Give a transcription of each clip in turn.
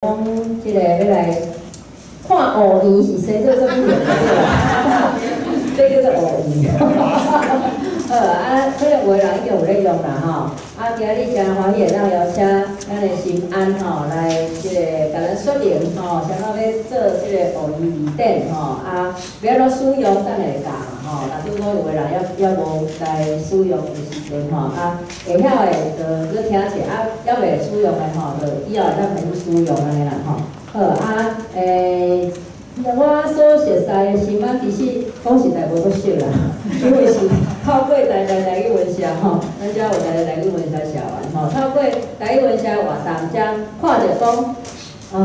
講這个欲來看芋圓是生做啥物用的？這叫做芋圓。好啊，可能有的人已經有咧用啦吼。啊，今日誠歡喜會當邀請咱的心安吼來這個共咱說明吼，啥物欲做這個芋圓字典吼，啊，欲按怎使用，等下會教嘛吼。若拄講有的人猶無來使用的時陣吼，啊，會曉的就閣聽者，啊，猶未使用的吼，就以後會當開始使用按呢啦吼。好啊，我所熟似的心安，其實講實在無足熟啦，因為是透過台台台語文社吼，咱遮有台台語文社社員吼，透過台語文社活動，才看著講，唉，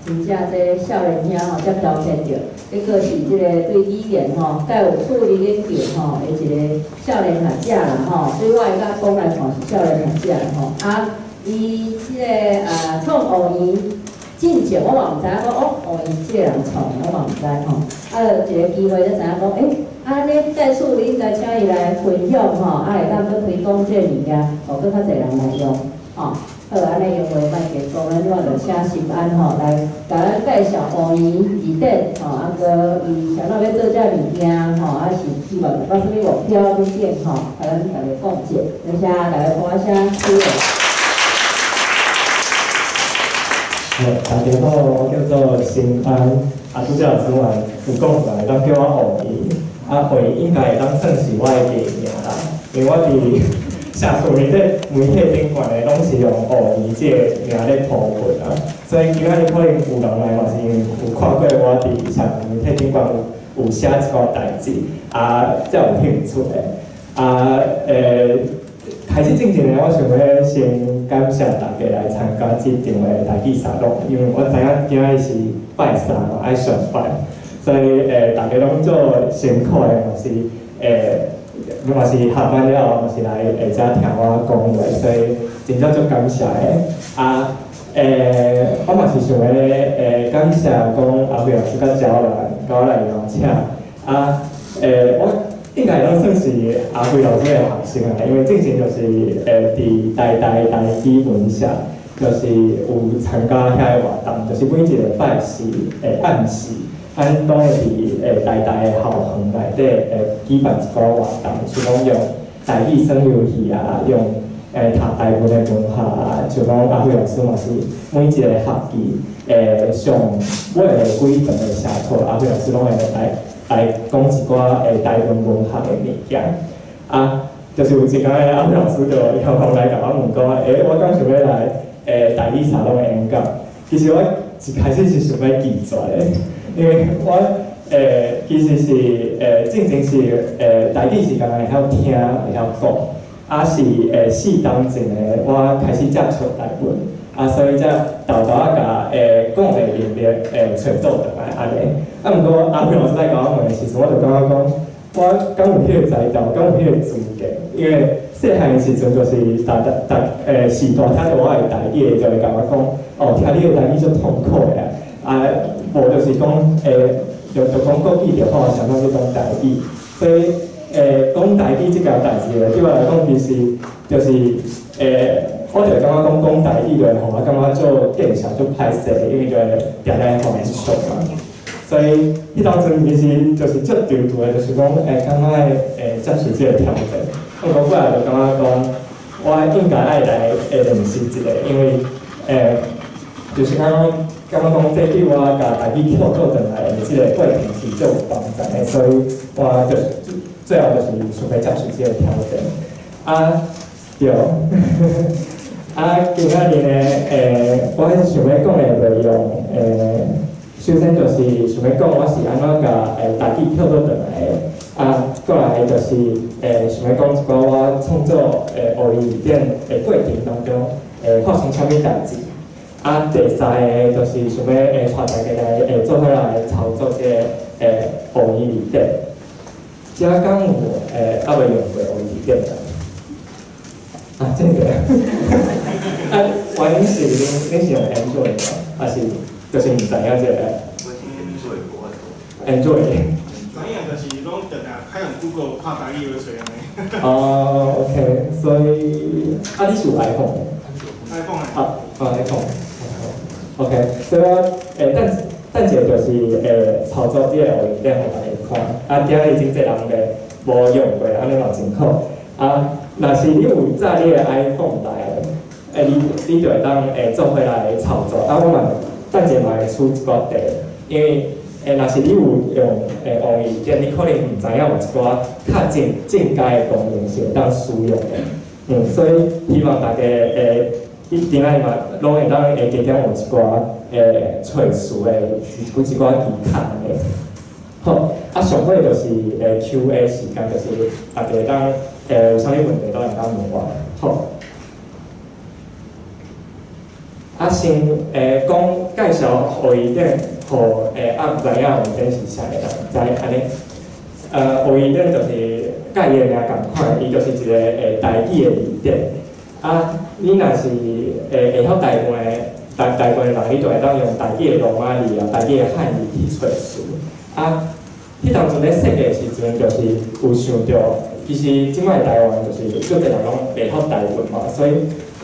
真正這少年兄吼，才飄撇著，結果是這個對語言吼，較有趣味研究吼的一個少年學者啦吼，對我會當講來看是少年學者吼，啊，伊這個啊創芋圓。進前我嘛毋知影講哦，芋圓這個人創的，我嘛毋知吼。啊，就一個機會才知影講，欸，按呢再次應該請伊來分享吼，啊，會當閣推廣這個物件，予閣較濟人來用，吼。好，按呢閒話莫加講，咱這擺就請心安吼來共咱介紹芋圓字典吼，啊，閣伊啥物欲做這物件吼，啊是希望達到啥物目標等等吼，共咱逐家講者，多謝大家拍聲鼓勵。好，大家好，我叫做心安，啊，拄才老師嘛有講出來，攏叫我芋圓，啊，芋圓應該會當算是我的藝名啦，因為我佇社區內底媒體頂懸的攏是用芋圓這個名咧鋪文啊，所以今仔日可能有人來嘛是因為有看過我佇社群媒體頂懸有寫一寡代誌，啊，才有興趣的，啊，開始進前呢，我想欲先感謝大家來參加這場的台語沙龍，因為我知影今仔日是拜三嘛，愛上班，所以大家攏足辛苦的，嘛是嘛是下班了後嘛是來會遮聽我講話，所以真正足感謝的。啊，我嘛是想欲感謝講阿輝老師佮招蘭，佮我來邀請。啊，我應該攏算是阿輝老師的學生啊，因為進前就是佇台大台語文社，就是有參加遐个活動，就是每一禮拜四的暗時，咱攏會佇台大的校園內底舉辦一寡活動，像講用台語耍遊戲啊，用讀台文的文學啊，像講阿輝老師嘛是每一個學期上尾的幾堂的社課，阿輝老師攏會來來講一寡台灣文學的物件，啊，就是有一工阿輝老師就央行來共我問講，欸，我敢想欲來台語沙龍的演講？其實我一開始是想欲拒絕的，因為我其實是進前是台語是干焦會曉聽會曉講，啊是四冬前的我開始接觸台文，啊所以才沓沓仔共講的能力揣倒轉來按呢。啊，毋過阿輝老師來共我問的時陣，我就感覺講，我敢有彼個才調，敢有彼個資格？因為細漢的時陣就是逐逐逐序大聽著我的台語的，就會共我講，哦，聽你的台語足痛苦的啊，無就是講就講國語就好，啥物欲講台語，所以講台語這件代誌對我來講，其實就是我就會感覺講講台語就會予我感覺足見笑足歹勢，因為就會定定予人笑嘛。所以，彼當陣其實就是足躊躇的，就是講，敢愛接受這個挑戰。毋過尾仔就感覺講，我應該愛來練習一下，因為就是講感覺講這對我共台語捡倒轉來的這個過程是足有幫助的，所以我就最後就是想欲接受這個挑戰。啊，對。啊，今仔日呢，我想欲講的內容，首先就是想欲講我是按怎共台語抾倒轉來的，啊，過來就是想欲講一寡我創作芋圓字典的過程當中發生啥物代誌。啊，第三个就是想欲帶大家來做伙來操作這個芋圓字典。遮敢有猶未用過芋圓字典的？啊，這個，啊，原因是恁是用 Android 嗎？還是？就是毋知影這個。我是 Android 無法度。 Android。知影就是攏定定較用 Google 拍台語話揣按呢。哦，OK，所以啊，你是有 iPhone？ iPhone 啊，啊 iPhone。OK，所以我等等一下就是操作這个芋圓典予大家看。啊，今日真濟人咧無用過，按呢嘛真好。啊，若是你有載你的 iPhone 來，你就會當做伙來操作。啊，我嘛等一下嘛會出一寡題，因為若是你有用芋圓典，你可能毋知影有一寡較進階的功能是會當使用的。所以希望大家一定愛嘛，攏會當加減有一寡揣詞的一寡技巧按呢。好，啊，上尾就是Q&A 時間，就是大家會當有啥物問題都會當問我。好。啊，先講介紹芋圓典，予啊毋知影芋圓典是啥的人知按呢。芋圓典就是佮伊的名仝款，伊就是一個台語的字典。啊，你若是會曉台灣的人，你就會當用台語的羅馬字啊、台語的漢字去揣詞。啊，彼當陣咧設計的時陣，就是有想著，其實這擺台灣就是足濟人攏袂曉台文嘛，所以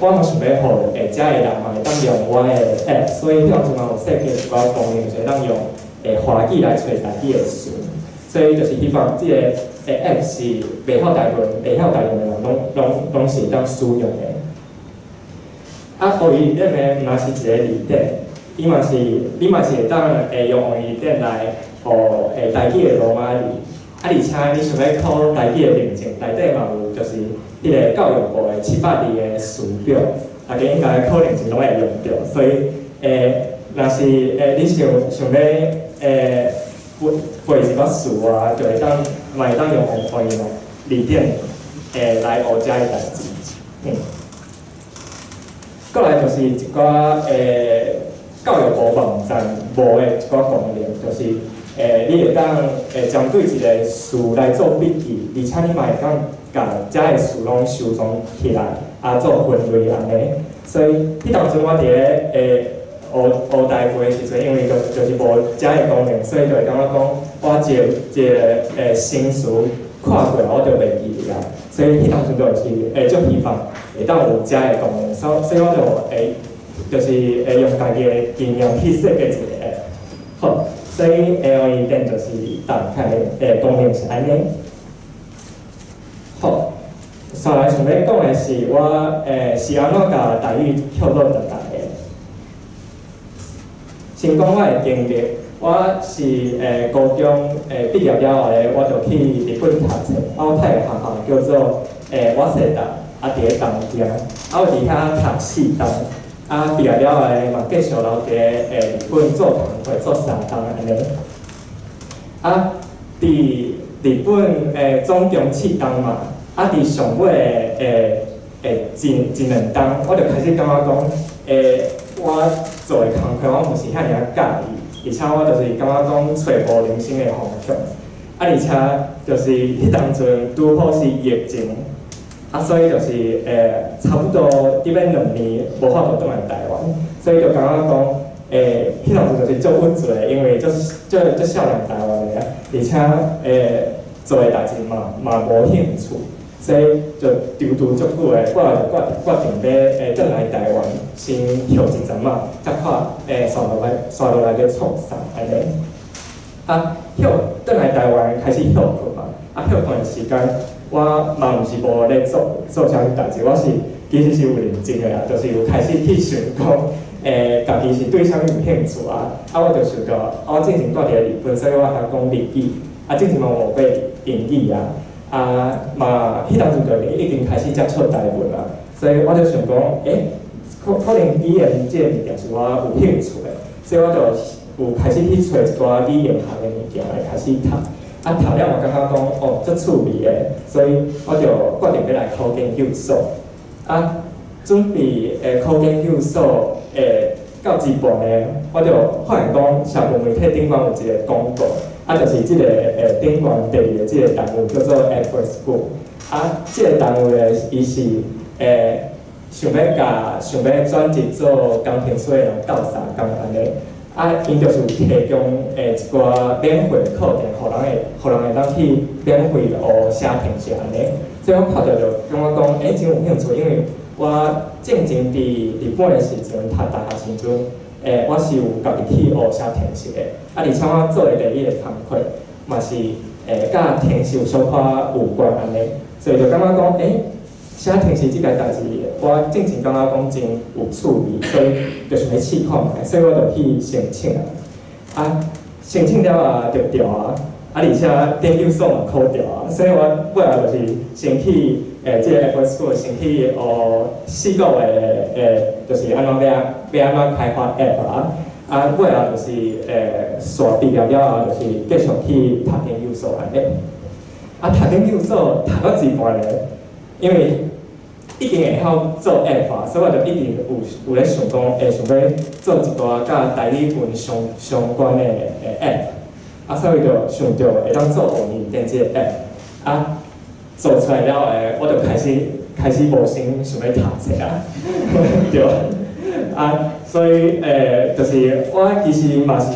我嘛想欲予遮的人嘛會當用我的 app，所以彼當陣嘛有設計一寡功能，就是會當用華語來揣台語的詞。所以就是希望這個app 是袂曉台文的人攏是會當使用的。啊，芋圓典呢，毋但是一個字典，伊嘛是你嘛是會當用芋圓典來學台語的羅馬字。啊，而且你想欲考台語的認證，內底嘛有就是彼個教育部的700字的詞表，大家應該考認證攏會用著。所以若是你想想欲背背一寡詞啊，就會當嘛會當用芋圓字典來學遮的代誌。過來就是一寡教育部網站無的一寡功能，就是你會當針對一個詞來做筆記，而且你嘛會當共遮的詞攏收藏起來，啊做分類按呢。所以彼當陣我佇咧學台語的時陣，因為就是無遮的功能，所以就會感覺講我一個一個生詞看過我就袂記得啊。所以彼當陣就是足希望會當有遮的功能，所以我就會就是會用家己的經驗去設計一個 app。好，所以芋圓典就是大概功能是按呢。好，紲來想欲講的是我是按怎共台語捡倒轉來的。先講我的經歷，我是高中畢業了後咧，我就去日本讀冊。啊，我讀的學校叫做早稲田，啊，佇咧東京。啊，我佇遐讀4冬。啊，畢業了後咧，嘛繼續留佇咧日本做工課做3冬按呢。啊，佇日本總共4冬嘛，啊，佇上尾的一兩冬，我就開始感覺講，我做的工課我毋是遐爾仔佮意，而且我就是感覺講揣無人生的方向。啊，而且就是彼當陣拄好是疫情，啊，所以就是差不多佇欲2年無法度轉來台灣，所以就感覺講，彼當陣就是足鬱卒的，因為足足足少年台灣的，而且做的代誌嘛無興趣，所以就躊躇足久的，我就決定欲轉來台灣，先歇一陣仔，才看紲落來欲創啥按呢。啊，歇轉來台灣開始歇困嘛，啊歇困的時間，我嘛毋是無咧做做啥物代誌，我是其實是有認真的啦，就是有開始去想講，家己是對啥物有興趣啊，啊我就想著，我之前蹛佇咧日本，所以我曉講日語，啊之前嘛有學過英語啊，啊嘛彼當陣就已經開始接觸台文啊，所以我就想講，可能語言這个物件是我有興趣的，所以我就有開始去揣一寡語言學的物件來開始讀，啊讀了嘛感覺講哦足趣味的，所以我就決定欲來考研究所。啊，準備考研究所到一半呢，我就發現講社群媒體頂懸有一個廣告，啊，就是這個頂懸第二个這個單位叫做 Edward School，啊，這個單位咧伊是想欲共想欲轉職做工程師的人鬥相共按呢。啊，𪜶就是有提供一寡免費課程，予人會當去免費學寫程式按呢。所以我看著就感覺講，真有興趣，因為我進前佇日本的時陣讀大學時陣，我是有家己去學寫程式的，啊，而且我做的第一个工課嘛是佮程式有小可有關按呢，所以就感覺講，寫程式這個代誌，我進前感覺講真有趣味，所以就想欲試看覓，所以我就去申請啊。啊，申請了後就著啊，啊，而且研究所嘛考著啊，所以我尾仔就是先去這个 Apple School 先去學4個月就是按怎欲欲按怎開發 App 啊，啊，尾仔就是煞畢業了後，就是繼續去讀研究所按呢。啊，讀研究所讀到一半咧，因為已經會曉做 App 啊，所以我就一直有咧想講，會想欲做一寡佮台語文相關的 App，啊，所以就想著會當做學語電這个 App，啊，做出來了後，我就開始無心想欲讀冊啊，對，啊，所以就是我其實嘛是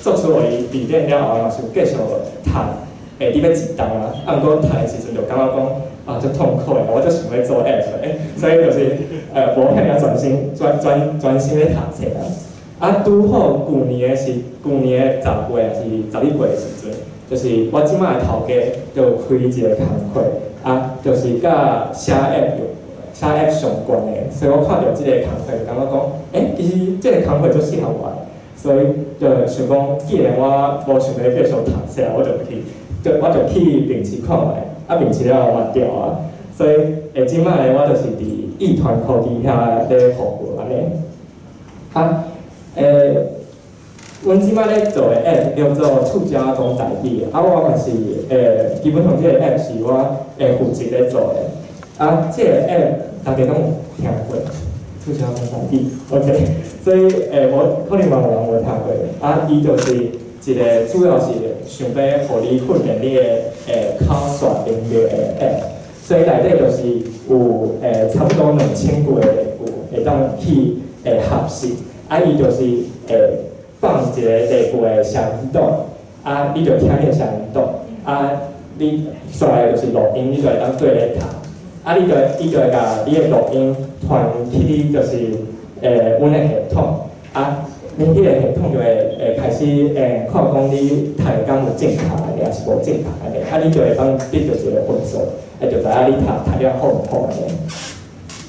做出學語字典了後，嘛是有繼續讀，佇欲一冬啊，啊，毋過讀的時陣就感覺講，啊，足痛苦的，我足想欲做 App 的，所以就是無遐爾專心專專專心咧讀冊啊。啊，拄好舊年的10月抑是11月的時陣，就是我這擺的頭家就開一个工課，啊，就是佮寫 App 寫 App 相關的，所以我看著這个工課，就感覺講，其實這个工課足適合我的，所以就想講，既然我無想欲繼續讀冊，我就去面試看覓，啊，面試了後嘛著啊，所以這擺咧我就是佇藝團科技遐咧服務按呢。啊，阮這擺咧做的 App 叫做厝鳥仔講台語，啊，我嘛是基本上這个 App 是我負責咧做的。啊，這个 App 大家攏有聽過，厝鳥仔講台語，OK，所以無可能嘛有人無聽過。啊，伊就是一个主要是想欲予你訓練你的口說能力的 App，所以內底就是有差不多2000句的例句會當去學習。啊，伊就是放一個例句的聲音檔，啊，你就聽彼个聲音檔，啊，你煞來就是錄音，你就會當綴咧讀，啊，伊就會共你的錄音傳去你就是阮的系統，啊，恁彼個系統就會開始看講你讀的敢有正確的，抑是無正確的，啊，你就會當得著一个分數，就知影你讀了好毋好按呢。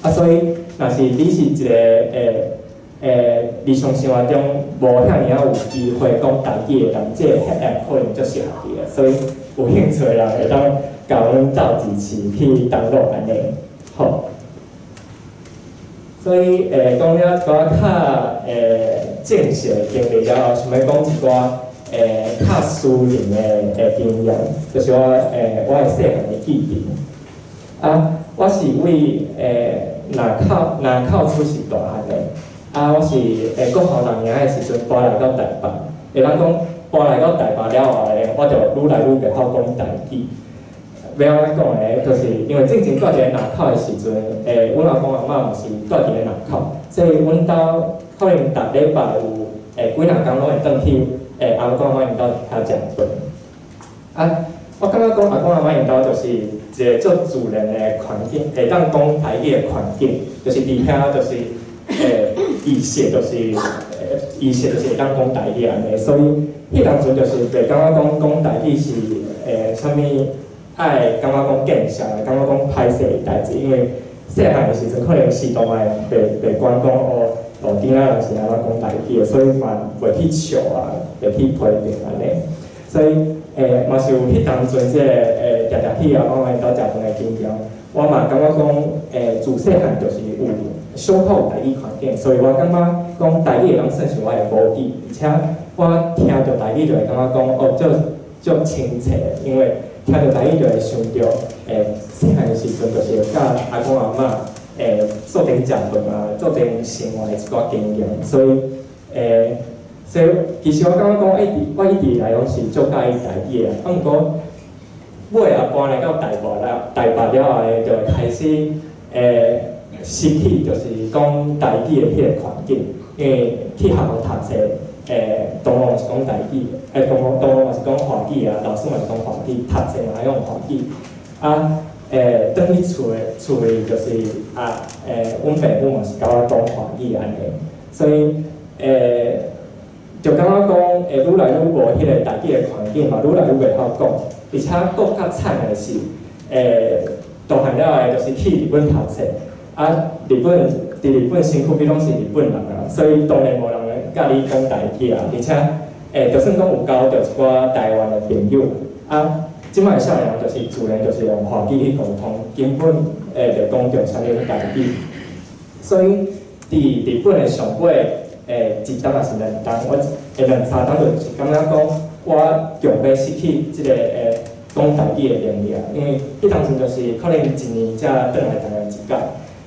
啊，所以若是你是一个日常生活中無遐爾仔有機會講台語的人，這个 App 可能足適合你的，所以有興趣的人會當共阮鬥支持去 download 按呢，好。所以講了一寡較正式的經歷了後，想欲講一寡較私人的經驗，就是我的細漢的記憶。啊，我是佇林口出世大漢的。啊，我是國校6年的時陣搬來到台北，會當講搬來到台北了後咧，我就愈來愈袂曉講台語。欲按怎講咧，就是因為進前住佇咧林口的時陣，阮阿公阿嬤嘛是住佇咧林口，所以阮兜可能逐禮拜有幾若工攏會轉去阿公阿嬤𪜶兜遐食飯。啊，我感覺講阿公阿嬤𪜶兜就是一个足自然的環境，會當講台語的環境，就是佇遐就是意識就是會當講台語按呢，所以彼當陣就是袂感覺講講台語是啥物愛感覺講見笑，感覺講歹勢的代誌，因為細漢的時陣可能時代嘛袂管講哦，路頂仔人是按怎講台語的，所以嘛袂去笑啊，袂去批評按呢。所以嘛是有彼當陣這个常常去阿公阿嬤𪜶兜食飯的經驗，我嘛感覺講自細漢就是有小可有台語環境，所以我感覺講台語會當算是我的母語，而且我聽著台語就會感覺講哦，足足親切，因為聽著台語就會想著細漢的時陣就是會佮阿公阿嬤做陣食飯啊，做陣生活的一寡經驗，所以其實我感覺講，我一直以來攏是足佮意台語的，啊，毋過尾仔搬來到台北了，台北了後咧，就會開始失去就是講台語的彼個環境，因為去學校讀冊，同學嘛是講台語，同學嘛是講華語啊，老師嘛是講華語，讀冊嘛愛用華語，啊，轉去厝裡就是啊，阮爸母嘛是共我講華語按呢，所以就感覺講會愈來愈無彼個台語的環境嘛，愈來愈袂曉講，而且閣較慘的是，大漢了後就是去日本讀冊，啊，佇日本身軀邊攏是日本人啊，所以當然無人會佮你講台語啊，而且，就算講有交著一寡台灣的朋友，啊，這擺少年人就是自然就是用華語去溝通，根本會袂講著啥物台語，所以佇日本的上尾一冬抑是兩冬，我兩三冬就是感覺講，我強欲失去這个講台語的能力啊，因為彼當陣就是可能一年才轉來台灣一擺，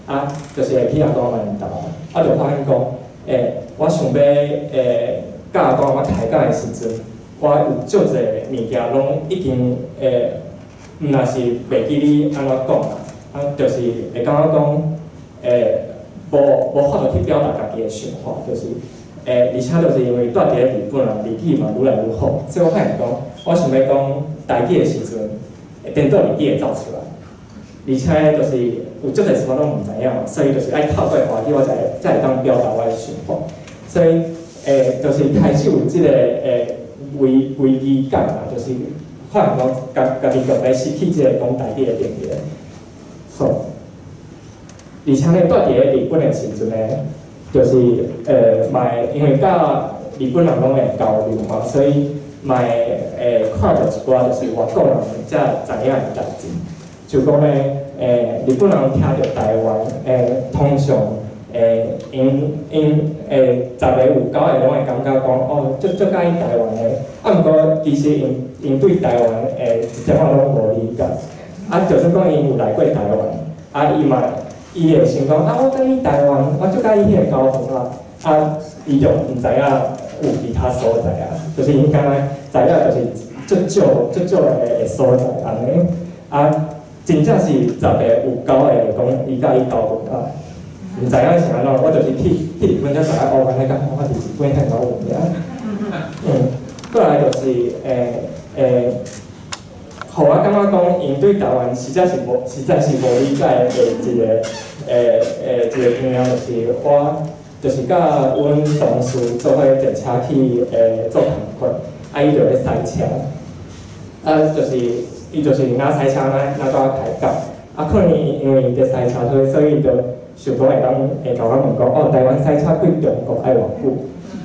啊，就是會去阿公阿嬤𪜶兜，啊，就發現講，我想欲佮阿公阿嬤開講的時陣，我有足濟物件攏已經毋若是袂記你按怎講啊，啊，就是會感覺講，無法度去表達家己的想法，就是，而且就是因為蹛佇咧日本啊，日語嘛愈來愈好，所以我發現講，我想欲講台語的時陣，顛倒日語會走出來，而且就是有足濟事我攏毋知影，所以就是愛透過華語，我才會當表達我的想法，所以就是開始有這个危機感啊，就是發現講家己就欲失去這个講台語的能力。好，而且呢，蹛佇咧日本的時陣呢，就是嘛會因為佮日本人攏會交流嘛，所以嘛會看著一寡就是外國人才知影的代誌。就講呢，日本人聽著台灣，通常𪜶十個有九個攏會感覺講，哦，足足佮意台灣的。啊，毋過其實𪜶對台灣一點仔攏無理解。啊，就算講𪜶有來過台灣，啊，伊嘛伊會想講，啊，我佮意台灣，我足佮意彼個高雄啊，啊，伊就毋知影有其他所在啊，就是𪜶敢若知影就是足少足少的所在按呢，啊，真正是十個有九個講伊佮意高雄啊，毋知影是按怎，我就是去日本才知影，哦，原來佮我佇日本遐爾有名。過來就是予我感覺講，𪜶對台灣實在是無理解的一個經驗，就是我就是佮阮同事做伙坐車去做工課，啊，伊就咧駛車，啊，就是伊就是若駛車若佮我開講，啊，可能因為伊佇駛車，所以伊就想講會當會共我問講，哦，台灣駛車過中國愛偌久？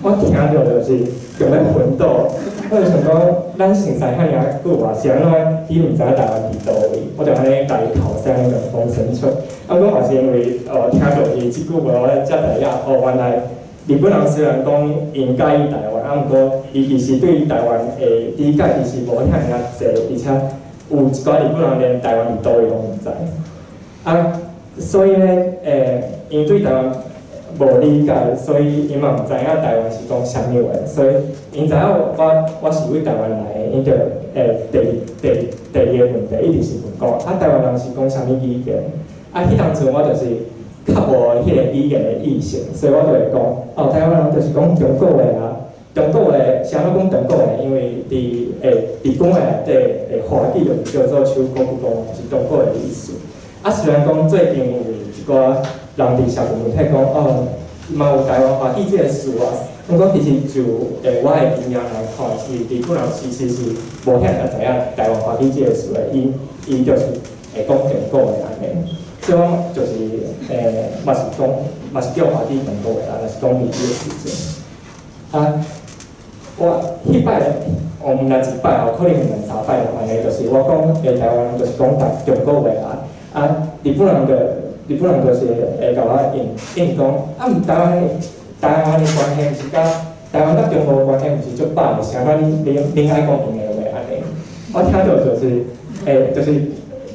我聽著就是強欲昏倒，我就想講，咱熟似遐爾久啊，是按怎伊毋知影台灣佇佗位？我就按呢共伊剾洗，兩風生出。啊，毋過嘛是因為哦，聽著伊這句話，我才知影哦，原來日本人雖然講𪜶佮意台灣，啊，毋過伊其實對台灣的理解其實無遐爾濟，而且有一寡日本人連台灣佇佗位攏毋知。啊，所以呢，𪜶對台灣無理解，所以𪜶嘛毋知影台灣是講啥物話，所以𪜶知影我是對台灣來的，𪜶就第二個問題一直是問講，啊，台灣人是講啥物語言？啊，彼當陣我就是較無彼個語言的意識，所以我就會講，哦，台灣人就是講中國話啊，中國話是按怎講中國話？因為佇日本話內底的華語就是叫做中國語，是中國的意思。啊，雖然講最近有一寡人佇社群媒體講，哦，嘛有台灣華語這个詞啊，毋過其實就我的經驗來看，是日本人其實是無遐爾知影台灣華語這个詞的，伊就是會講中國話按呢。所以我就是嘛是講，嘛是叫華語中國話啊，若是講日語的時陣。啊，我彼擺，我毋若一擺吼，可能兩三擺按呢，就是我講台灣人就是講中國話啊，啊，日本人就是會共我應應講，啊，毋台灣的關係毋是佮台灣佮中國的關係毋是足歹的，是按怎恁愛講𪜶的話按呢？我聽著就是就是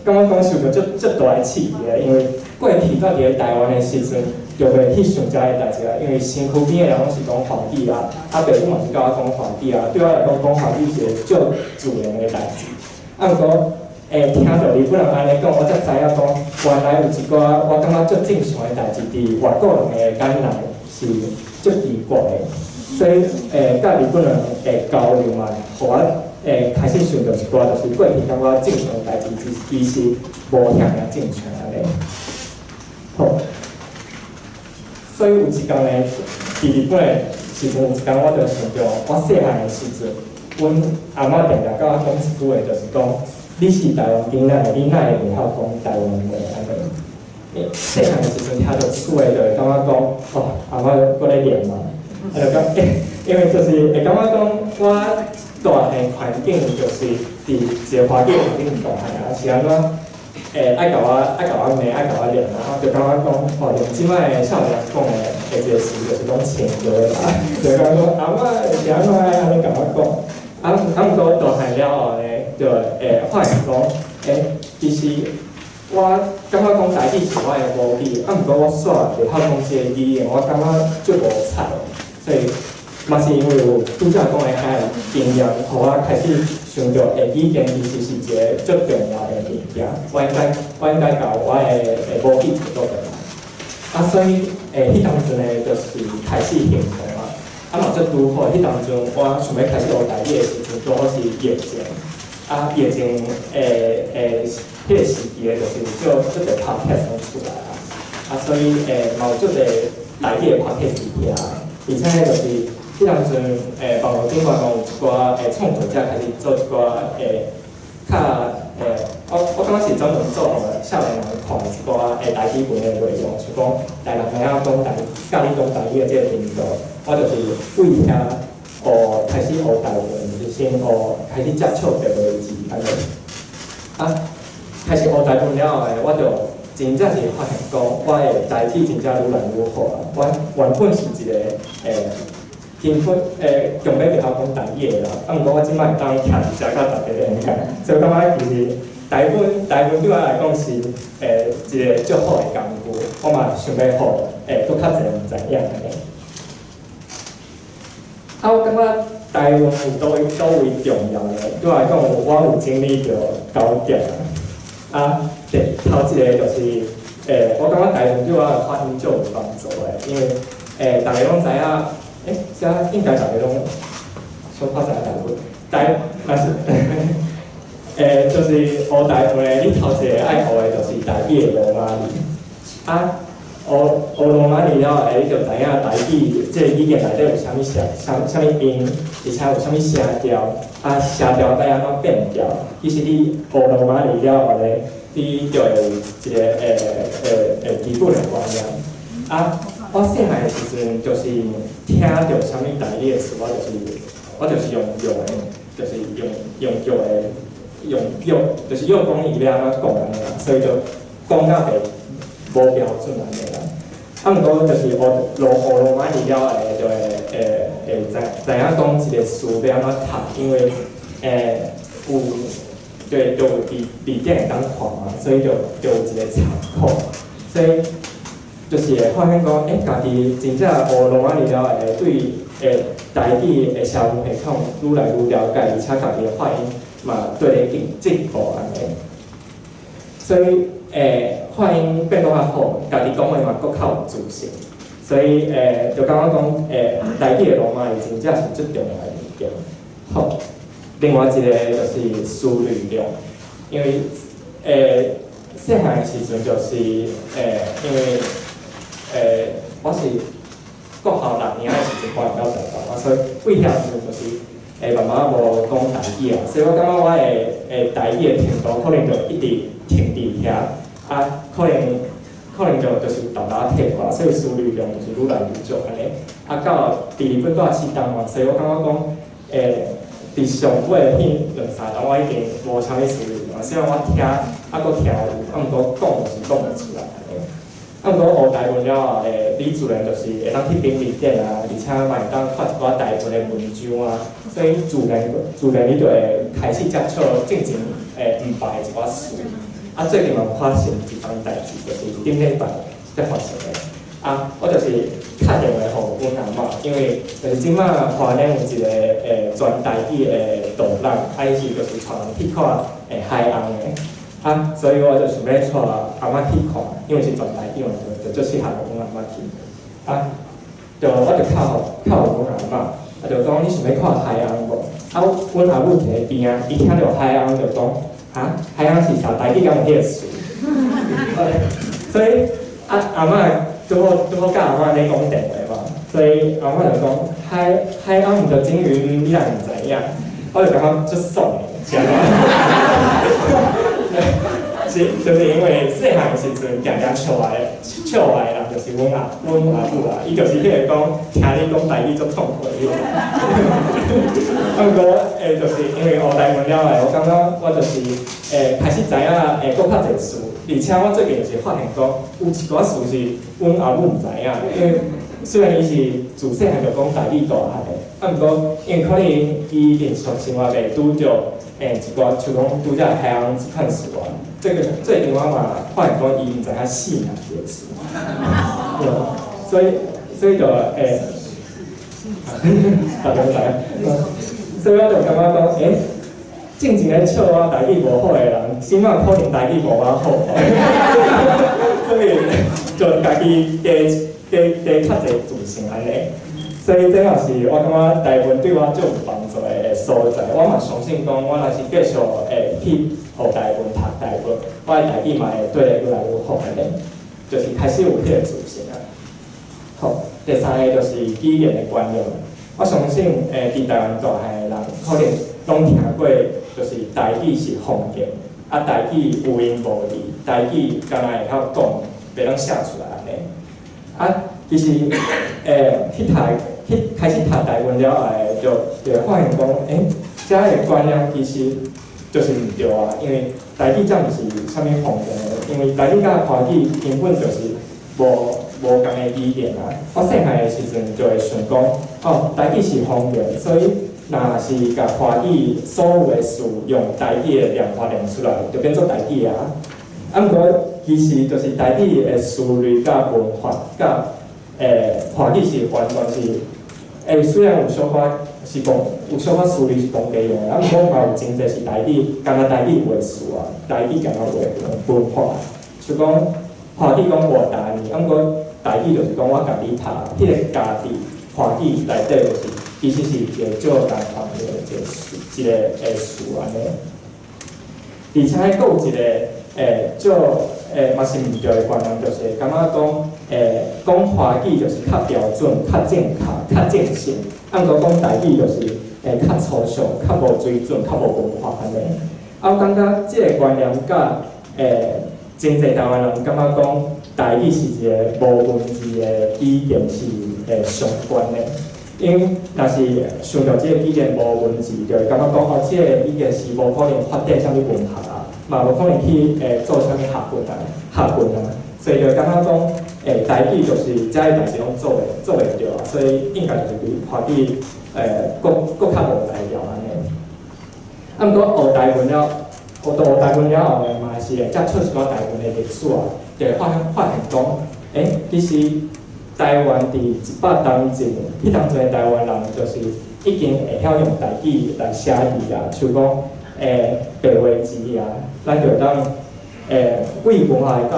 感覺講受著足足大的刺激的，因為過去蹛佇咧台灣的時陣，就袂去想這个代誌啊，因為身軀邊的人攏是講華語啊，啊，爸母嘛是佮我講華語啊，對我來講講華語是一個足自然的代誌。啊，毋過聽著日本人按呢講，我才知影講，原來有一寡我感覺足正常的代誌，佇外國人的眼內是足奇怪的。所以佮日本人的交流嘛，予我開始想著一寡，就是過去感覺正常的代誌，其實無遐爾正常按呢。好，所以有一工呢，佇日本的時陣有一工我就想著，我細漢的時陣，阮阿嬤定定佮我講一句話，就是講，你是台灣囡仔，你哪會袂曉講台灣話按呢？細漢的時陣聽著這句話，就會感覺講，哦，阿嬤閣咧念嘛，啊就講，因為就是會感覺講，我大漢環境就是佇一個華語環境大漢啊，是按怎？愛共我罵，愛共我念啊，就感覺講，吼，用這擺的少年講的的一個詞，就是講穿著的啦，就感覺講阿嬤是按怎按呢共我講，啊，毋過大漢了後呢，就會發現講，其實我感覺講台語是我的母語，啊，毋過我煞袂曉講這個語言，我感覺足無彩，所以嘛是因為有拄才講的遐个經驗，予我開始想著，語言其實是一個足重要的物件，我應該共我的母語做倒轉來。啊，所以彼當陣呢，就是開始行動啊。啊嘛足拄好，彼當陣我想欲開始學台語的時陣，拄好是疫情。啊，疫情彼個時期的，就是有足足濟 podcast 攏出來啊。啊，所以嘛有足濟台語的 podcast 聽，而且就是彼當陣網路頂懸嘛有一寡創作者開始做一寡較我感覺是專門做予少年人看的一寡台語文的內容，像講台南知影講台，教你講台語的這個頻道，我就是為遐學開始學台文，就是先學開始接觸白話字按呢。啊，開始學台文了後，我就真正是發現講，我的台語真正愈來愈好啊！我原本是一個根本強欲袂曉講台語的人，啊，毋過我這擺會當徛佇遮佮大家演講，所以我感覺其實台文對我來講是一個足好的工具，我嘛想欲予閣較濟人知影按呢。啊，我感覺台文有佗位佗位重要呢？對我來講，我有經歷著九劫啊。啊，第頭一個就是我感覺台文對我的發音足有幫助的，因為逐家攏知影，遮應該逐家攏小可知影台文，台若是就是學台文的，你頭一個愛學的就是台語的羅馬字。啊，學學羅馬字了後，你就知影台語這個語言內底有啥物聲、啥物音，而且有啥物聲調，啊，聲調該按怎變調。其實你學羅馬字了後咧，你就會有一個基本的觀念。啊，我細漢的時陣就是聽著啥物台語的詞，我就是用用的，就是用用的，用用就是用講伊欲按怎講按呢啦，所以就講甲袂無標準按呢啦。啊，毋過就是學羅馬字了後，就會知影講一個詞欲按怎讀，因為有對就有字典會當看嘛，所以就有一個參考，所以就是會發現講，家己真正學羅馬字了後，對台語的聲韻系統愈來愈了解，而且家己的發音嘛綴咧進進步按呢。所以發音變閣較好，家己講話嘛閣較有自信。所以就感覺講台語的羅馬字真正是足重要的物件。好，另外一個就是思慮量，因為細漢的時陣就是因為我是國校6年的時陣搬到台北啊，所以為遐時陣就是慢慢無講台語啊，所以我感覺我的台語的程度可能就一直停佇遐，啊，可能就是有淡薄仔退化，所以思慮量就是愈來愈少按呢。啊，到佇日本住四冬嘛，所以我感覺講，佇上尾彼兩三冬我已經無啥物思慮量，雖然我聽啊閣聽有，啊毋過講就是講袂出來按呢。啊，毋過學台文了後，你自然就是會當去便利店啊，而且嘛會當看一寡台文的文章啊，所以自然你就會開始接觸進前毋捌的一寡詞。啊，最近嘛有發生一樁代誌，就是頂禮拜才發生的。啊，我就是敲電話予阮阿嬤，因為就是這擺花蓮有一個全台語的導覽，啊，伊是就是帶人去看海翁的。啊，所以我就想欲帶阿嬤去看，因為是全台語嘛，就足適合阮阿嬤去。啊，就我就敲予阮阿嬤，啊，就講你想欲看海翁無？啊，阮阿母佇咧邊仔，伊聽著海翁就講，啊，海翁是啥？台語敢有彼個詞？所以啊，阿嬤拄好拄好佮阿嬤咧講電話嘛，所以啊，我就講海海鷗毋著鯨魚，你若毋知影，我就感覺足爽的，是按怎？是，就是因為細漢時陣，定定笑我的，笑我的人就是阮阿母啊，伊就是彼個講聽你講台語足痛苦的彼個。啊，毋過就是因為學台文了後，我感覺我就是開始知影閣較濟詞，而且我最近就是發現講，有一寡詞是阮阿母毋知影，因為雖然伊是自細漢就講台語大漢的，啊，毋過因為可能伊日常生活袂拄著一寡，像講拄則海鷗這款詞啊。這個最近我嘛發現講伊毋知影死命這個詞，對，所以就大家知影，所以我就感覺講，進前咧笑我台語無好的人，這擺可能台語無我好，所以就家己加加加較濟自信按呢。所以這嘛是我感覺台文對我足有幫助的所在。我嘛相信講，我若是繼續會去學台文、讀台文，我的台語嘛會對得愈來愈好按呢，就是開始有彼個自信啊。好，第三个就是語言的觀念。我相信佇台灣大漢的人，可能攏聽過，就是台語是方言，啊台語有音無字，台語敢若會曉講，袂當寫出來按呢。啊，其實去讀去開始讀台文了後，就會發現講，這个觀念其實就是毋對啊，因為台語這毋是啥物方言的，因為台語佮華語根本就是無仝的語言啊。我細漢的時陣就會想講，哦，台語是方言，所以若是共華語所有的詞用台語的念法念出來，就變做台語啊。啊，毋過其實就是台語的詞彙佮文法佮華語是完全是，雖然有小可是講有小可詞彙是同家用的，啊，毋過嘛有真濟是台語，敢若台語有的詞啊，台語敢若有的文法，像講華語講我打你，啊，毋過台語就是講我共你拍，彼個共佇華語內底就是其實是一個足共款的一個詞，一個詞按呢。而且閣有一個足嘛是毋對的觀念，就是感覺講講華語就是較標準、較正確、較正式，啊，毋過講台語就是較粗俗、較無水準、較無文化按呢。啊，我感覺這个觀念佮真濟台灣人感覺講台語是一个無文字的語言是相關的。因為若是想著這个語言無文字，就會感覺講哦，這个語言是無可能發展啥物文學啊，嘛無可能去做啥物學問啊、學問啊，所以就會感覺講台語就是這个代誌攏做袂著啊，所以應該就是比華語閣較無才調按呢。啊，毋過學台文了，學到學台文了後，嘛是會接觸一寡台文的歷史啊，就會發現講，其實台灣佇100冬前，彼當陣的台灣人就是已經會曉用台語來寫字啊，像講白話字啊，咱就會當為文化的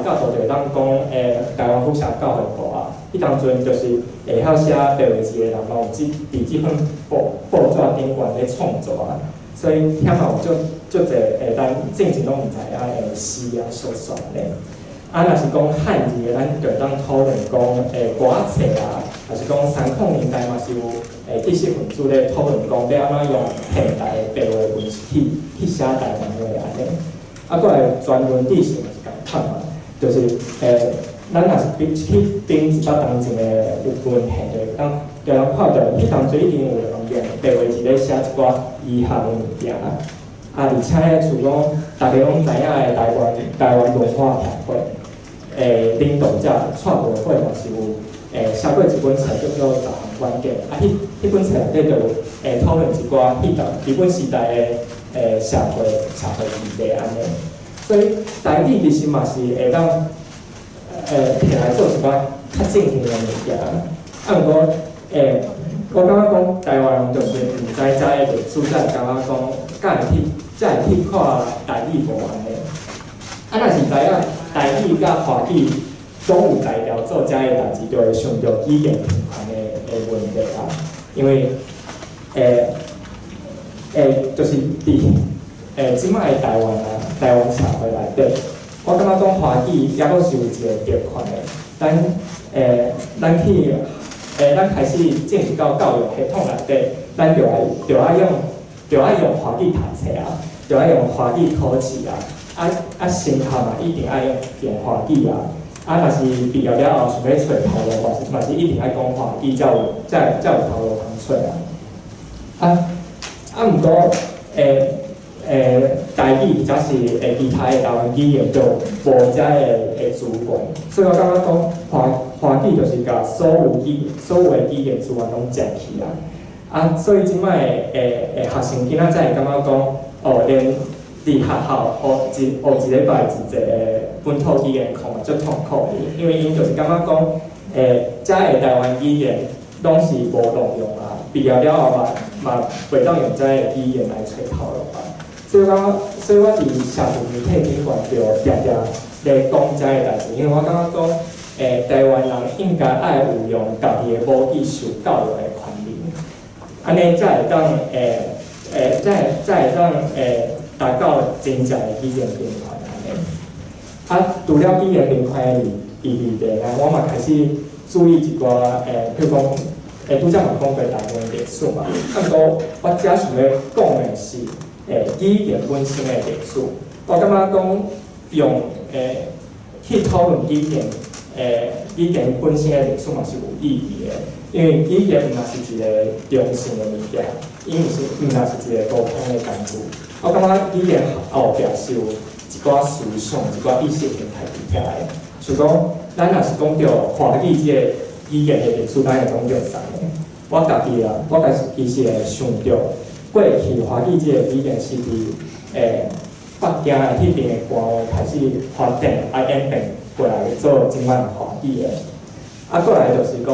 角度就會當講台灣府社教會部啊，彼當陣就是會曉寫白話字的人，嘛有這佇這份報紙頂懸咧創作啊，所以遐嘛有足足濟咱進前攏毋知影的詩啊、小說咧。啊，若是講漢字的，咱就會當討論講歌仔冊啊，抑是講30年代嘛是有知識分子咧討論講欲按怎用現代的白話文去寫台灣話按呢。啊，閣來專文知識嘛是仝款嘛，就是咱若是比去頂100冬前的有文獻，就會當看著，彼當陣已經有人用白話字咧寫一寡醫學的物件啊。啊，而且像講，大家攏知影的台灣文化協會領導者蔡國會嘛是有寫過一本冊叫做《雜項觀點》，啊，彼本冊內底就有討論一寡彼當日本時代的社會議題按呢。所以台語其實嘛是會當摕來做一寡較正經的物件。啊，毋過我感覺講台灣人就是毋知遮的歷史，才會感覺講，敢會去才會去看台語無按呢。啊，若是知影台語佮華語攏有才調做遮个代誌，就會想著語言平權的問題啊。因為就是佇這擺的台灣啊，台灣社會內底，我感覺講華語猶閣是有一個特權的。咱去咱開始進入到教育系統內底，咱就愛用華語讀冊啊，就愛用華語考試啊，升學嘛一定愛用華語啊，若是畢業了後想欲揣頭路，嘛是一定愛講華語才有頭路通揣啊。毋過台語或者是其他的台灣語言就無遮的資源，所以我感覺講華語就是共所有的語言資源攏食去啊。所以這擺的學生囡仔才會感覺講，哦，連佇學校學一禮拜一節的本土語言課嘛，足痛苦的，因為𪜶就是感覺講，遮的台灣語言攏是無路用啊，畢業了後嘛袂當用遮的語言來揣頭路啊。所以我佇社群媒體頂懸就定定咧講遮的代誌，因為我感覺講，台灣人應該愛有用家己的母語受教育的權利，按呢才會當達到真正的語言平權按呢。除了語言平權的議題呢，我嘛開始注意一寡譬如講，拄才嘛講過台灣歷史嘛，毋過我遮想欲講的是語言本身的歷史。我感覺講用去討論語言本身的歷史嘛是有意義的，因為語言毋若是一個中性的物件，伊毋若是一個溝通的工具。我感覺語言後壁是有一寡思想、一寡意識形態佇遐的。像講，咱若是講著華語這個語言的歷史，咱會講著啥呢？我家己啊，我家其實會想著過去華語這個語言是佇北京的彼邊的官話開始發展，演變過來做這擺華語的。過來就是講，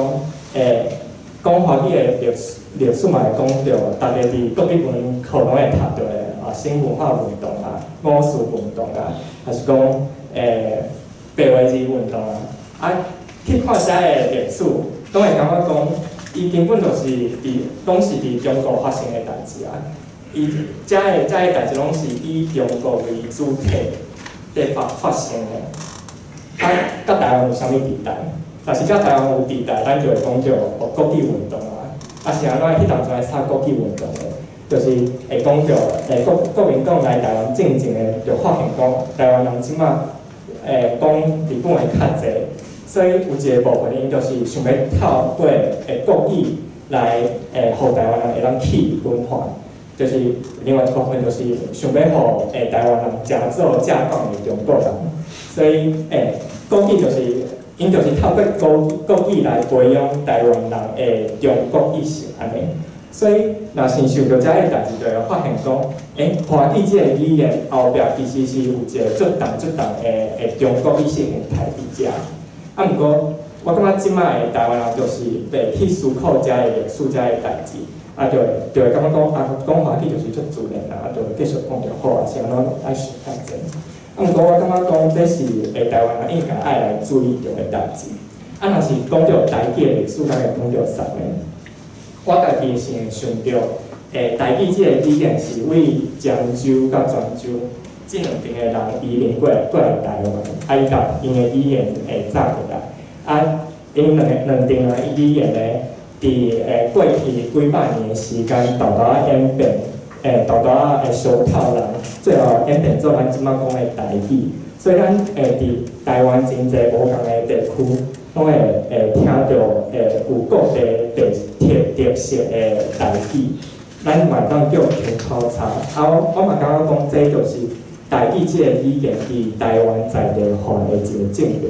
講華語的歷史嘛會講著，逐家佇國語文課攏會讀著的新文化運動啊、五四運動啊，還是講白話字運動啊，去看遮的歷史，攏會感覺講，伊根本就是佇攏是佇中國發生的代誌啊。伊遮的代誌攏是以中國為主體佇發生的。佮台灣有啥物佇代？若是佮台灣有佇代，咱就會講著國語運動啊。是按怎？彼當陣來炒國語運動的，就是會講著國民黨來台灣進前的，就發現講台灣人這擺講日本話較濟，所以有一個部分𪜶就是想欲透過國語來予台灣人會當去日本化，就是另外一部分就是想欲予台灣人食做正港的中國人，所以國語就是𪜶就是透過國語來培養台灣人的中國意識按呢。所以若是想著遮个代誌，就會發現講，華語這個語言後壁其實是有一個足重足重的中國意識形態佇遮。毋過我感覺這擺的台灣人就是袂去思考遮個歷史、遮個代誌，就會感覺講，講華語就是足自然啊，就繼續講就好啊，是按怎愛想較濟。毋過我感覺講這是台灣人應該愛來注意著的代誌。若是講著台語的歷史，咱會講著啥呢？我家己是會想著，台語這個語言是為漳州佮泉州這兩邊的人移民過來台灣，伊共𪜶的語言會雜過來，𪜶兩邊的語言咧，佇過去幾百年的時間，沓沓仔演變，沓沓仔相透人，最後演變做咱這擺講的台語。所以咱會佇台灣真濟無仝的地區，攏會聽著有各地特色的台語，咱嘛會當叫腔口差。我嘛感覺講，這就是台語這個語言佇台灣在地化的一個證明。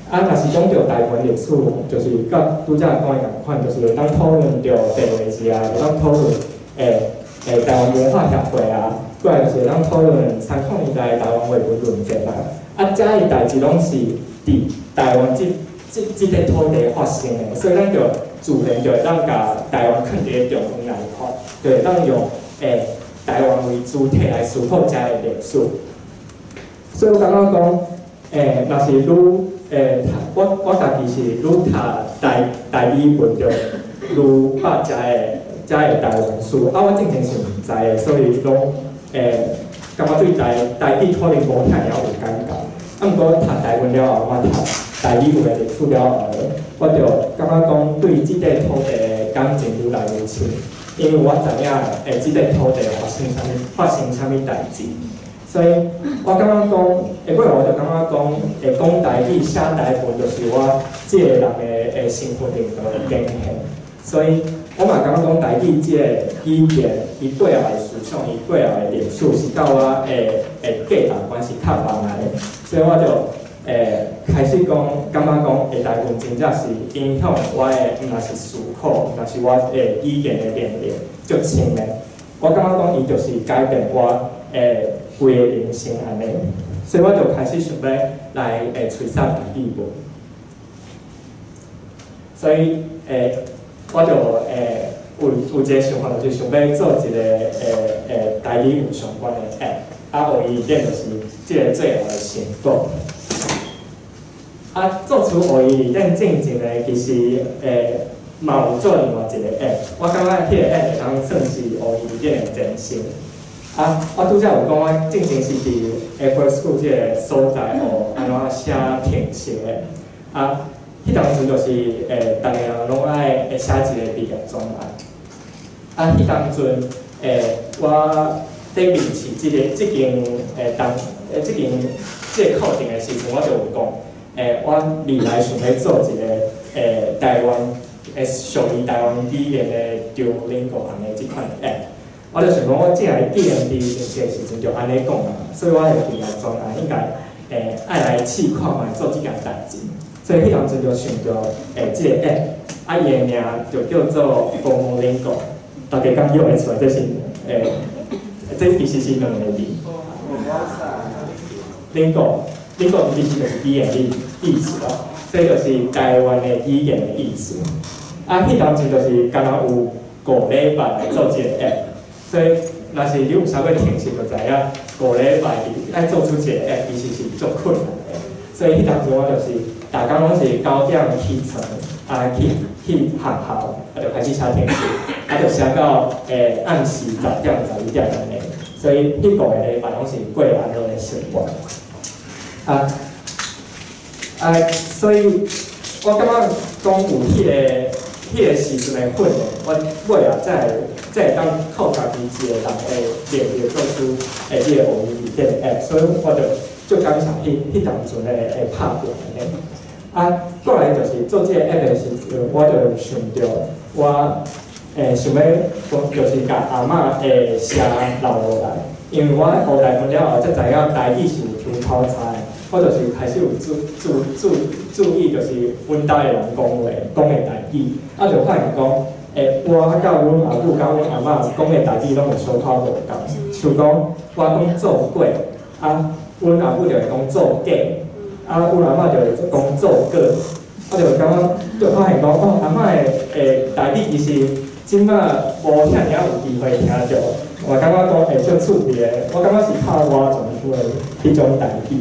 若是講著台灣歷史，就是佮拄才講的仝款，就是會當討論著白話字啊，會當討論台灣文化協會啊，過來就是會當討論30年代台灣話文論戰啊。遮的代誌攏是佇台灣這個土地發生的，所以咱就自然就會當共台灣囥佇咧中央來看，就會當用台灣為主體來思考遮的歷史。所以我感覺講，若是愈我家己是愈讀台語文就愈捌遮的台灣史。我之前是毋知的，所以攏感覺對台語可能無遐爾有感覺。毋過讀台文了後，我讀台語文的歷史了後，我就感覺講對這塊土地的感情愈來愈深，因為我知影這塊土地發生啥物代誌，所以我感覺講，尾我就感覺講，會講台語、寫台文，就是我這个人的身份認同的展現。所以我嘛感覺講台語這個語言，伊背後的思想，伊背後的歷史是佮我的價值觀是較仝的，所以我就開始講，感覺講會台文真正是影響我的，毋但是思考，毋但是我的語言的能力足深的。我感覺講伊就是改變我的規个人生按呢，所以我就開始想欲來揣測台語文。所以我就有一个想法，就是想欲做一个台語文相關的 App，啊，學伊字典就是這个最後的成果。啊，做出學伊字典進前呢，其實嘛有做另外一個 App，我感覺彼個 App 會當算是學伊字典的前身。啊，我拄才有講，我進前是佇 Apple School 這个所在學按怎寫程式的。啊，彼當陣就是逐个人攏愛會寫一个畢業專案。啊，彼當陣我佇面試這間當這間這个課程的時陣，我就有講，我未來想欲做一個台灣屬於台灣語言的 Duolingo 按呢這款 App。我就想講，我既然佇面試的時陣就按呢講啊，所以我的畢業專案應該愛來試看覓做這件代誌。所以彼當陣就想著這个 App，啊伊的名就叫做 Formolingo，大家敢約會出來？這是這其實是兩个字。Lingo，Lingo 其實就是語言的意思咯，這就是台灣的語言的意思。啊，彼當陣就是敢若有5禮拜來做這个 App，所以若是你有啥物程式，就知影五禮拜愛做出一个 App，其實是足困難的。所以彼當陣我就是，逐工攏是9點起床，啊去學校，啊就開始寫程式，啊就寫到暗時10點12點按呢。所以彼5個禮拜攏是過按呢的生活。啊，所以我感覺講有彼個時陣的訓練，我尾仔才會當靠家己一個人的能力做出這个學伊字典的 App，所以我就足感謝彼當陣的拍拚按呢。啊，過來就是做這个 App 的時陣，我就想著我想欲講，就是共阿嬤的聲留落來，因為我學台文了後，才知影台語是有腔口差的，我就是開始有注意，就是阮兜的人講話講的台語，啊，就發現講，我佮阮阿母佮阮阿嬤講的台語攏有小可無仝，像講我講做粿，啊，阮阿母就會講做粿，啊，阮阿嬤就會講做粿，我就感覺就發現講，哦，阿嬤的台語其實這馬無遐爾有機會聽著，我感覺講會足趣味的，我感覺是較倚傳的彼種台語，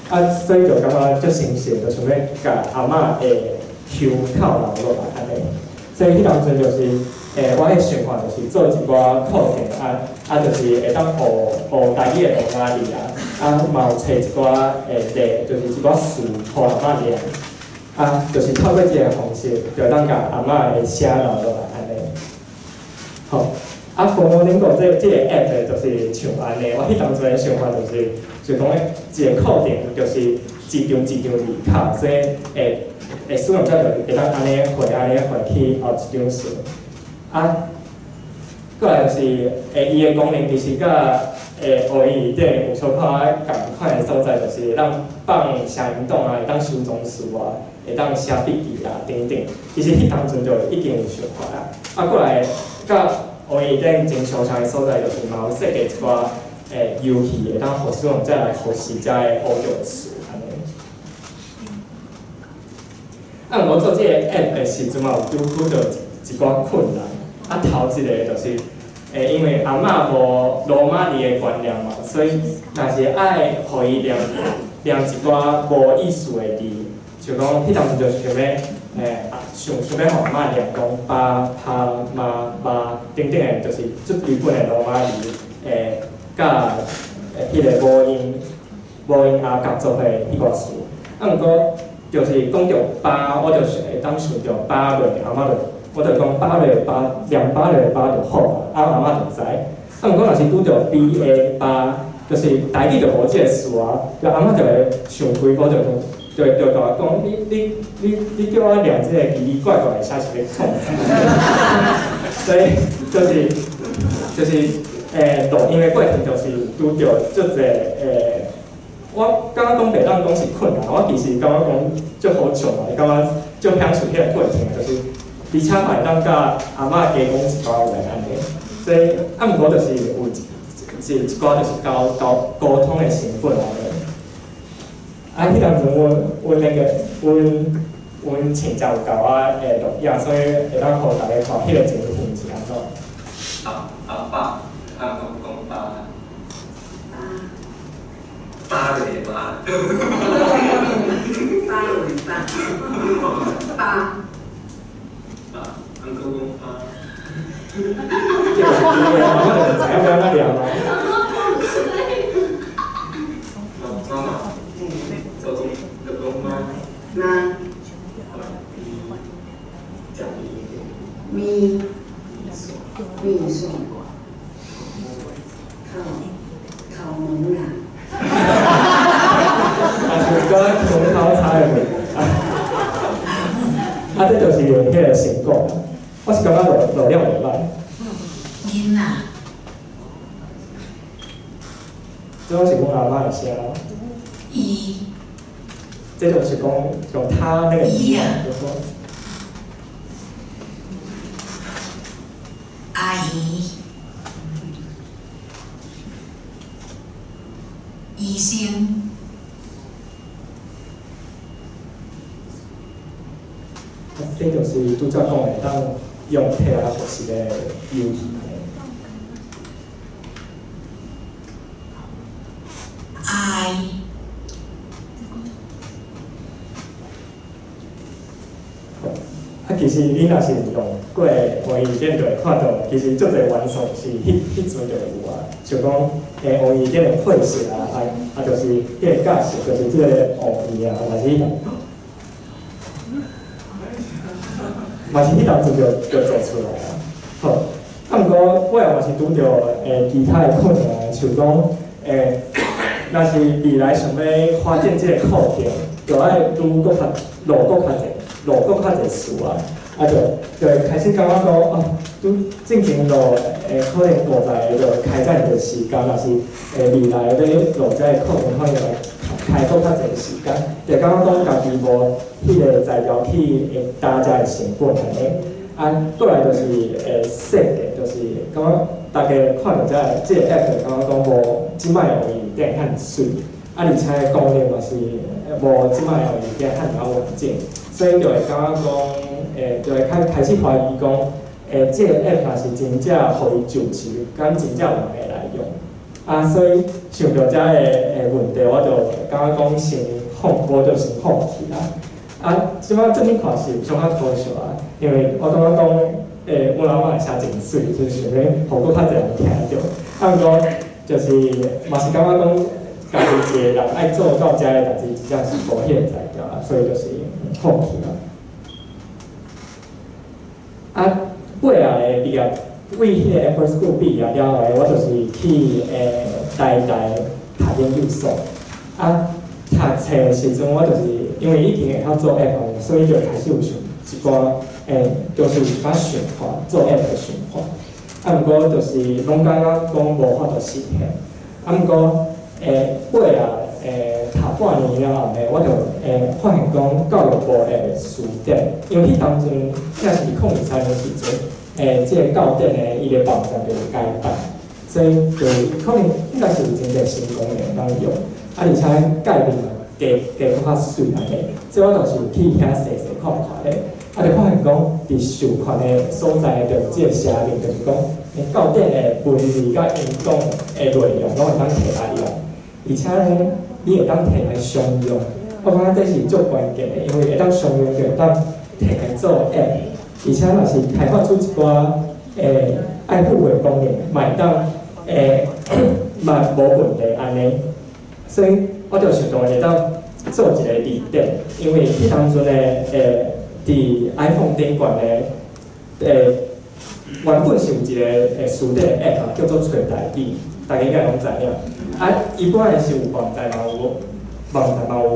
啊，所以就感覺足新鮮，就想欲共阿嬤的腔口留落來按呢。所以彼當陣就是，我的想法就是做一寡課程，啊啊，就是會當學學台語的羅馬字啊，啊，嘛有揣一寡例，就是一寡詞，予阿嬤念，啊，就是透過這个方式，就會當共阿嬤的聲留落來按呢。好，啊，Formolingo 這个 App 就是像按呢，我彼當陣的想法就是，就講一个課程就是一張一張字卡，所以會使用者就會當按呢回按呢回去學一張詞。啊，過來就是伊的功能其實佮學伊字典有小可仝款的所在，就是會當放聲音檔啊，會當收藏詞啊，會當寫筆記啊等等。其實彼當陣就已經有想法啊。啊，過來佮學伊字典真相像的所在，就是嘛有設計一寡遊戲，會當予使用者來學習遮个烏腳詞按呢。啊，我做這个 App 的時陣嘛，有拄著一寡困難。啊，頭一个就是，因為阿嬤無羅馬字的觀念嘛，所以若是愛予伊念念一寡無意思的字，像講彼當陣就想欲，想欲予阿嬤念講爸、拍、媽、媽等等的，就是足基本的羅馬字，佮彼个母音母音阿共做伙彼寡詞。啊，毋過就是講著爸，我就是會當想著爸落，阿嬤就我就講爸落爸，念爸落爸就好，啊阿嬤就知。啊，毋過若是拄著 B A 爸，就是台語就無這個詞啊，就阿嬤就會想開，我就就共我講，你叫我念這個奇奇怪怪的寫是咧創啥？所以就是錄音的過程就是拄著足濟我感覺講袂當講是困難，我其實感覺講足好笑嘛，感覺足享受彼個過程，就是而且嘛會當佮阿嬤加講一寡話按呢。所以啊，毋過就是有一寡就是溝溝通的成本按呢。啊，彼當陣阮那個阮親戚有共我錄影，所以會當予大家看彼個情形是按怎。阿阿爸，阿公公爸。八尾巴。八尾巴。八。八，阿公公八。這個是第一個，我就毋知影欲按怎念啊。媽媽，老公，老公媽。媽。咪。咪數。頭頭毛啦。啊，是講胸口差的問題。啊，這就是彼個成果。我是感覺錄錄了袂歹。囡仔。這攏是阮阿嬤的聲。伊。這就是講用他那個伊啊。就說。阿姨。醫生。這就是拄才講的，當用摕來學習的遊戲。愛。啊，其實你若是用過學語典，就會看到，其實足濟元素是彼陣就有啊，像講學語典的配色啊，啊就是彼個角色，就是這個學語啊，嘛是彼當陣就做出來啊。好，啊，毋過我也嘛是拄著其他的困難，像講若是未來想欲發展這個課程，就愛拄閣較落閣較濟，落閣較濟詞啊，啊就會開始感覺講啊，拄進前落可能50個就開展一個時間，若是未來欲落這個課程，可能會開閣較濟時間，就感覺講家己無彼個材料去會擔遮的成本按呢。啊，過來就是設計，就是感覺大家看著這個 app 就感覺講無這擺的語典遐爾媠，啊而且功能嘛是無這擺的語典遐爾完整，所以就會感覺講，就會開始懷疑講，這個 app 若是真正予伊就手，敢真正有人會來用？啊，所以想著遮个問題，我就感覺講先放，我就先放棄啦。啊，這擺轉去看是有小可可惜啊，因為我感覺講，阮阿嬤寫真媠，就是想欲予閣較濟人聽著。啊，毋過就是嘛是感覺講，家己一個人愛做到遮個代誌，真正是無彼個材料啊，所以就是放棄啦。啊，尾仔个畢業，為彼個 Apple School 畢業了後，我就是去台大讀研究所。啊，讀冊的時陣，我就是因為已經會曉做 App，所以就開始有想一寡就是有一寡想法，做 App 的想法。啊，毋過就是攏感覺講無法度實現。啊，毋過尾仔讀半年了後呢，我就發現講教育部的辭典，因為彼當陣那是2023年時陣，這個教典的伊個網站就有改版，所以就可能應該是有真濟新功能當用，啊，而且界面嘛加加閣較媠按呢，所以我就是有去遐細細看看咧，啊，就發現講佇授權的所在，就這個寫明，就是講教典的文字佮演講的內容攏會當摕來用，而且呢，你會當摕來商用。我感覺這是足關鍵的，因為會當商用就會當摕來做 App，而且若是開發出一寡愛付費功能，嘛會當嘛無問題按呢。所以我就想當會當做一個字典，因為彼當陣咧，佇 iPhone 頂懸咧，原本是有一個詞典的 App 叫做揣台語，大家應該攏知影。啊，伊本來是有網站嘛有，網站嘛有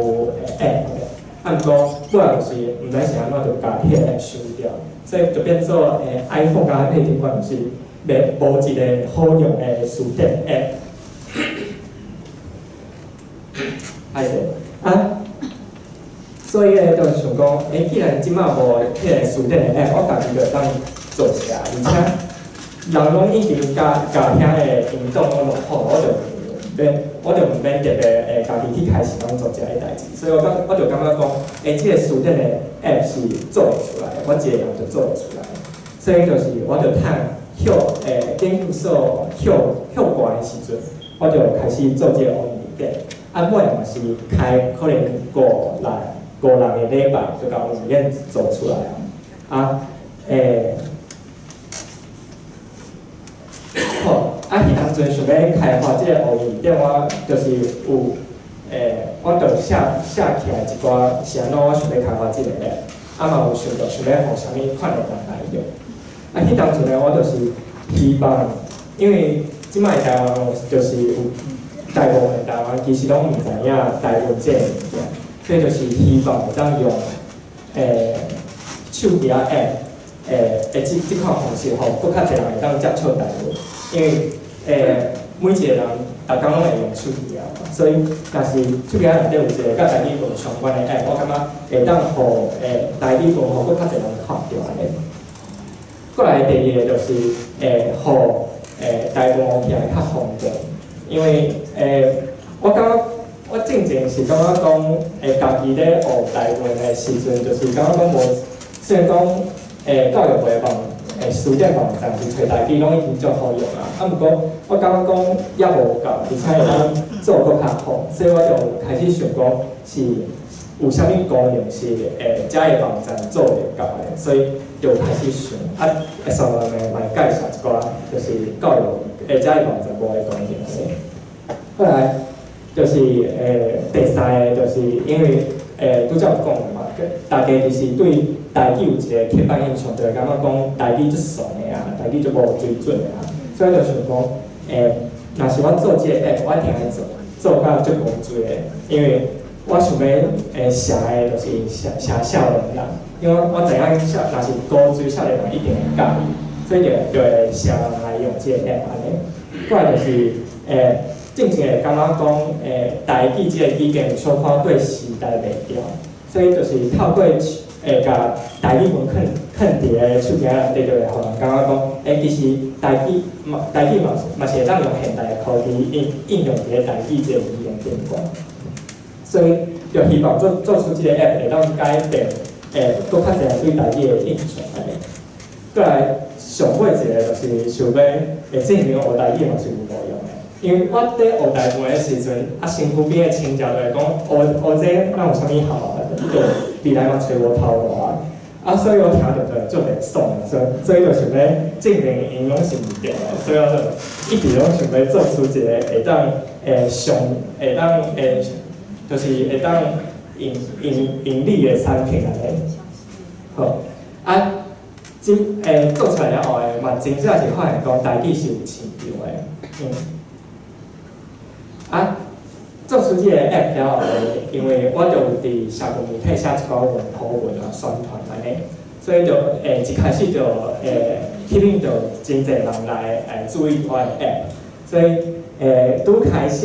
App 的，啊，毋過尾仔就是毋知是按怎就共彼個 App 收掉，所以就變做iPhone 佮 iPad 頂懸就是袂無一個好用的詞典 App。歹勢啊，所以咧就想講，既然這擺無彼個詞典的 App，我家己就會當做一下，而且人攏已經共共遐个音檔攏錄好，我就毋免特別家己去開時間做這個代誌，所以我就感覺講，這個詞典的 App 是做會出來的，我一個人就做會出來，所以就是我就趁研究所休寒的時陣，我就開始做這個烏字典。啊，尾嘛是開可能五六個禮拜就共烏字典做出來啊。啊，好，啊，彼當陣想欲開發這個烏字典，我就是有我就寫寫起來一寡是按怎我想欲開發這個 app，啊嘛有想著想欲予啥物款的人來用。啊，彼當陣咧，我就是希望，因為這擺台灣就是有大部分台灣其實攏毋知影台文這个物件，所以就是希望會當用手機仔 app 的這款方式，予閣較濟人會當接觸台文，因為每一個人逐工攏會用手機仔嘛，所以若是手機仔內底有一個佮台語文相關的 app，我感覺會當予台語文予閣較濟人看著按呢。過來第二個就是予台文學起來較方便，因為我感覺我進前是感覺講，家己咧學台文的時陣，就是感覺講無，雖然講教育部的詞典網站是揣台語攏已經足好用啊，啊，毋過我感覺講猶無夠，而且會當做閣較好，所以我就開始想講是有啥物功能是遮个網站做袂到的，所以就開始想，啊，煞落來嘛會介紹一寡，就是教育遮个網站無的功能的。後來就是第三个就是因為拄才有講的嘛，大家就是對台語有一個刻板印象，就會感覺講台語足慫的啊，台語足無水準的啊，所以就想講，若是我做這個 app，我一定愛做甲足古錐的，因為我想欲寫的就是寫寫少年人，因為我知影若是古錐少年人一定會佮意，所以就會適合人來用這個 app 按呢。過來就是進前會感覺講，台語這個語言有小可對時代袂調，所以就是透過共台語文囥囥佇个手機仔內底，就會予人感覺講，其實台語嘛是會當用現代的科技應用佇咧台語這個語言頂懸。所以就希望做出這個 app 會當改變，閣較濟人對台語的印象按呢。過來上尾一個就是想欲證明學台語嘛是有路用的，因為我佇學台文的時陣，啊身軀邊的親戚就會講，學這哪有啥物效啊？就未來嘛揣無頭路啊！啊，所以我聽著就足袂爽的，所以就想欲證明𪜶攏是毋對的，所以我就一直攏想欲做出一個會當上會當就是會當盈利的產品按呢。好，啊，這做出來了後的嘛，真正是發現講台語是有市場的，啊，做出這個 app 了後，因為我就有佇社群媒體寫一寡文圖文啊宣傳按呢，所以就一開始就吸引著真濟人來注意我的 app，所以拄開始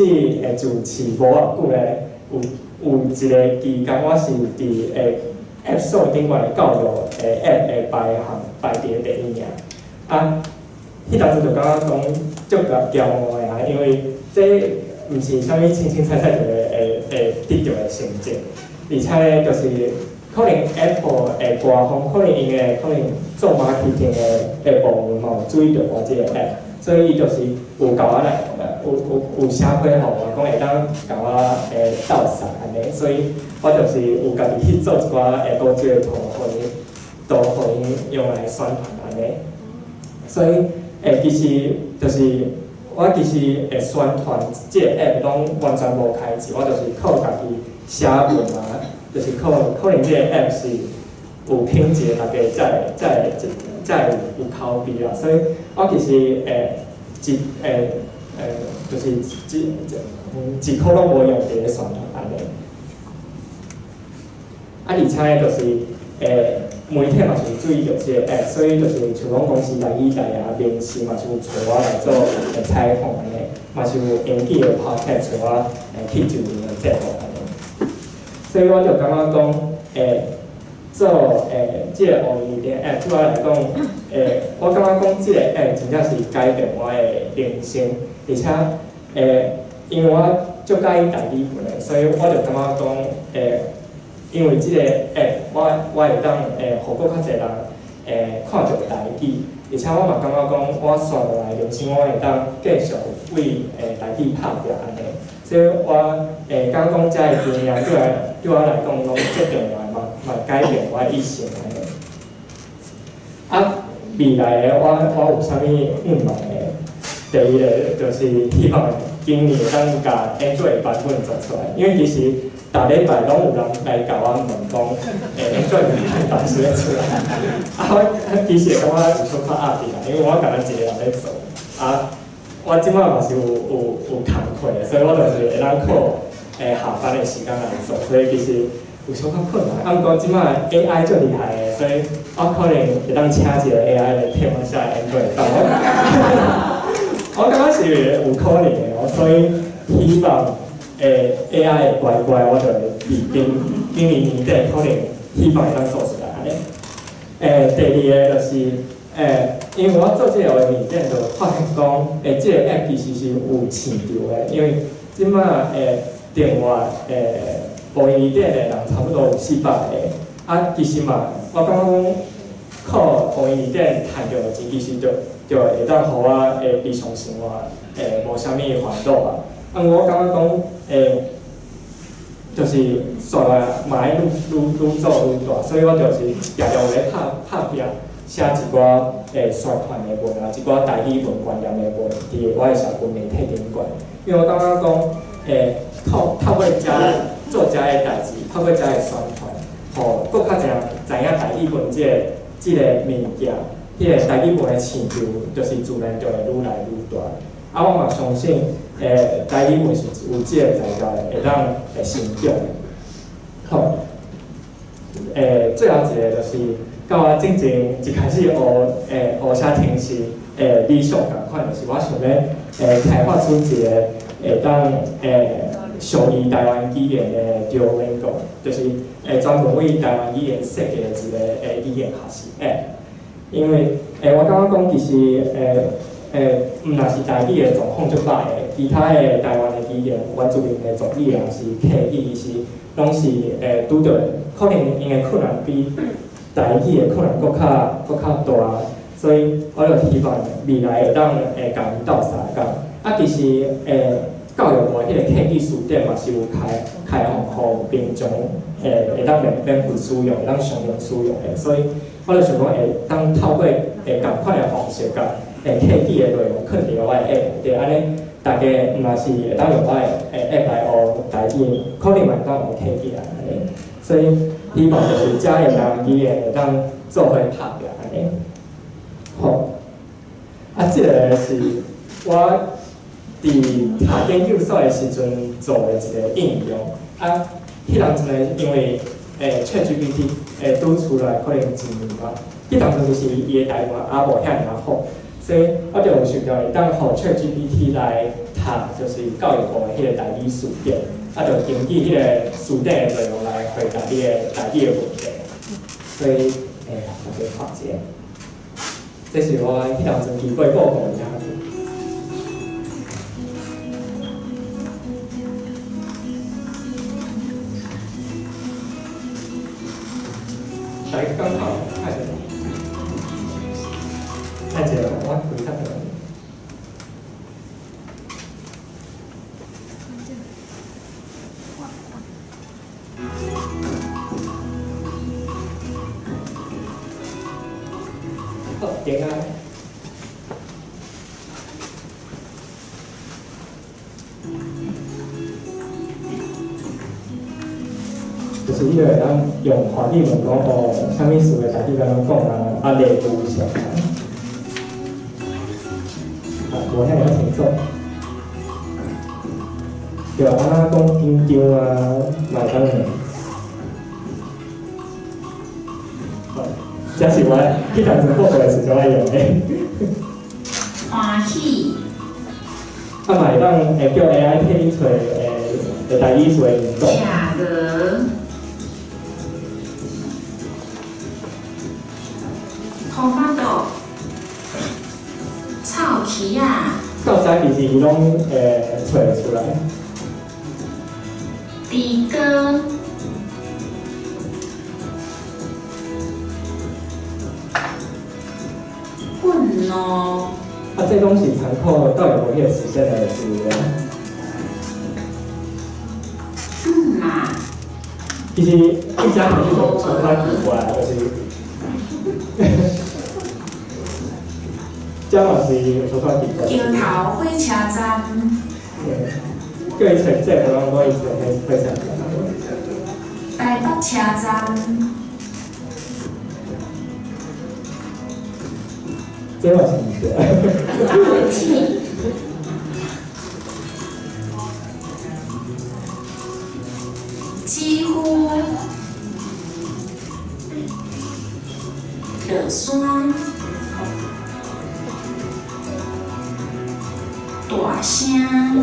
就試無偌久咧，有一個期間我是佇App Store 頂懸的教育app 的排行排佇咧第一名，啊，彼當陣就感覺講足驕傲的啊，因為這毋是啥物凊凊彩彩就會得著的成績，而且咧就是可能 Apple 的官方，可能𪜶的可能做 marketing 的部門嘛有注意著我這個 app，所以伊就是有共我來有寫批予我，講會當共我鬥相按呢，所以我就是有家己去做一寡古錐的圖，予𪜶都予𪜶用來宣傳按呢。所以其實就是我我其實會宣傳這個 app 攏完全無開錢，我就是靠家己寫文啊，就是靠可能這個 app 是有品質，大家才會有口碑啦。所以我其實一就是一箍攏無用佇咧宣傳按呢。啊，而且咧就是媒體嘛是有注意著這個 app，所以就是像講公視台語台啊、民視嘛是有揣我來做採訪按呢，嘛是有英語的 podcast 揣我去主持的節目按呢。所以我就感覺講，做這個烏蠅的 app 對我來講，我感覺講這個 app 真正是改變我的人生，而且因為我足佮意台語文的，所以我就感覺講，因為這個 app，我會當予閣較濟人看著台語，而且我嘛感覺講，我紲落來人生我會當繼續為台語拍拚按呢。所以我感覺講這个經驗對我來講攏足重要的，嘛改變我的一生按呢。啊，未來的我有啥物願望的？第一个就是希望今年會當共 Android 版本做出來，因為其實逐禮拜攏有人來共我問講，Android 版本時欲出來。啊，我其實會感覺有小可壓力啦，因為我干焦一個人咧做。啊，我這擺嘛是有工課的，所以我就是會當靠下班的時間來做，所以其實有小可困難。啊，毋過這擺 AI 足厲害的，所以我可能會當請一個 AI 來替我寫 Android 版。我感覺是有可能的哦，所以希望AI 會乖乖，我就會佇今年年底可能希望會當做出來按呢。第二个就是因為我做這个物件，就發現講，這個 app 其實是有市場的，因為這擺電話無線電的人差不多有400个，啊，其實嘛，我感覺講靠無線電趁著錢，其實就會當予我的日常生活無啥物煩惱啊。啊，我感覺講就是紲來嘛愛愈做愈大，所以我就是常常有咧拍拚寫一寡宣傳的文啊，一寡台語文觀念的文，佇我的社群媒體頂懸。因為我感覺講，透過遮做遮个代誌，透過遮个宣傳，予閣較濟人知影台語文這个物件，彼个台語文的市場，就是自然就會愈來愈大。啊，我嘛相信，台語文是有這个才調會當會成長。好，最後一個就是，佮我進前一開始學寫程式理想仝款，就是我想欲開發出一個會當屬於台灣語言的 Duolingo，就是專門為台灣語言設計的一個語言學習 App。因為我感覺講其實毋但是台語的狀況足歹的，其他的台灣的語言，原住民的族語也是客語，其實攏是拄著可能𪜶的困難比台語的困難閣較大，所以我就希望未來會當共𪜶鬥相共。啊，其實教育部彼个客語辭典嘛是有開放予民眾會當免費使用，會當常用使用的，所以我就想講會當透過仝款的方式，共客語的內容囥佇我的 App 內底，按呢大家毋但是會當用我的 App 來學台語，可能嘛會當學客語啊按呢。所以希望就是遮的台灣語言會當做伙拍拚按呢。好，啊，這个是我佇讀研究所的時陣做的一個應用。啊，彼當陣因為ChatGPT 拄出來可能一年吧，彼當陣就是伊的台語也無遐爾仔好，所以我就有想著會當予 ChatGPT 來讀，就是教育部的彼个台語辭典，啊，就根據彼个辭典的內容來回答你的台語的問題。所以，大家看一下，這是我彼當陣經過報告的樣子。來，剛好看一下，看一下，我開較長。好，點啊！就是你就會當用華語問講哦，啥物事的台語按怎講啊？啊，例句啥？啊，無遐爾清楚。對啊，按怎講緊張啊，嘛會當問。這是我彼當陣報告的時陣愛用的。歡喜。啊，嘛會當會叫 AI 替你揣會台語詞的引導。徛鵝。土巴肚。臭棋仔。到遮其實伊攏會揣會出來。豬哥。憤怒。啊，這攏是參考教育部彼個時間的資料。嗯嘛。其實一遮其實就相當奇怪，就是，這嘛是有小可奇怪。橋頭火車站。叫伊揣這個，攏講伊揣火車站。台北車站。這嘛是毋對。幾乎。落山。大聲。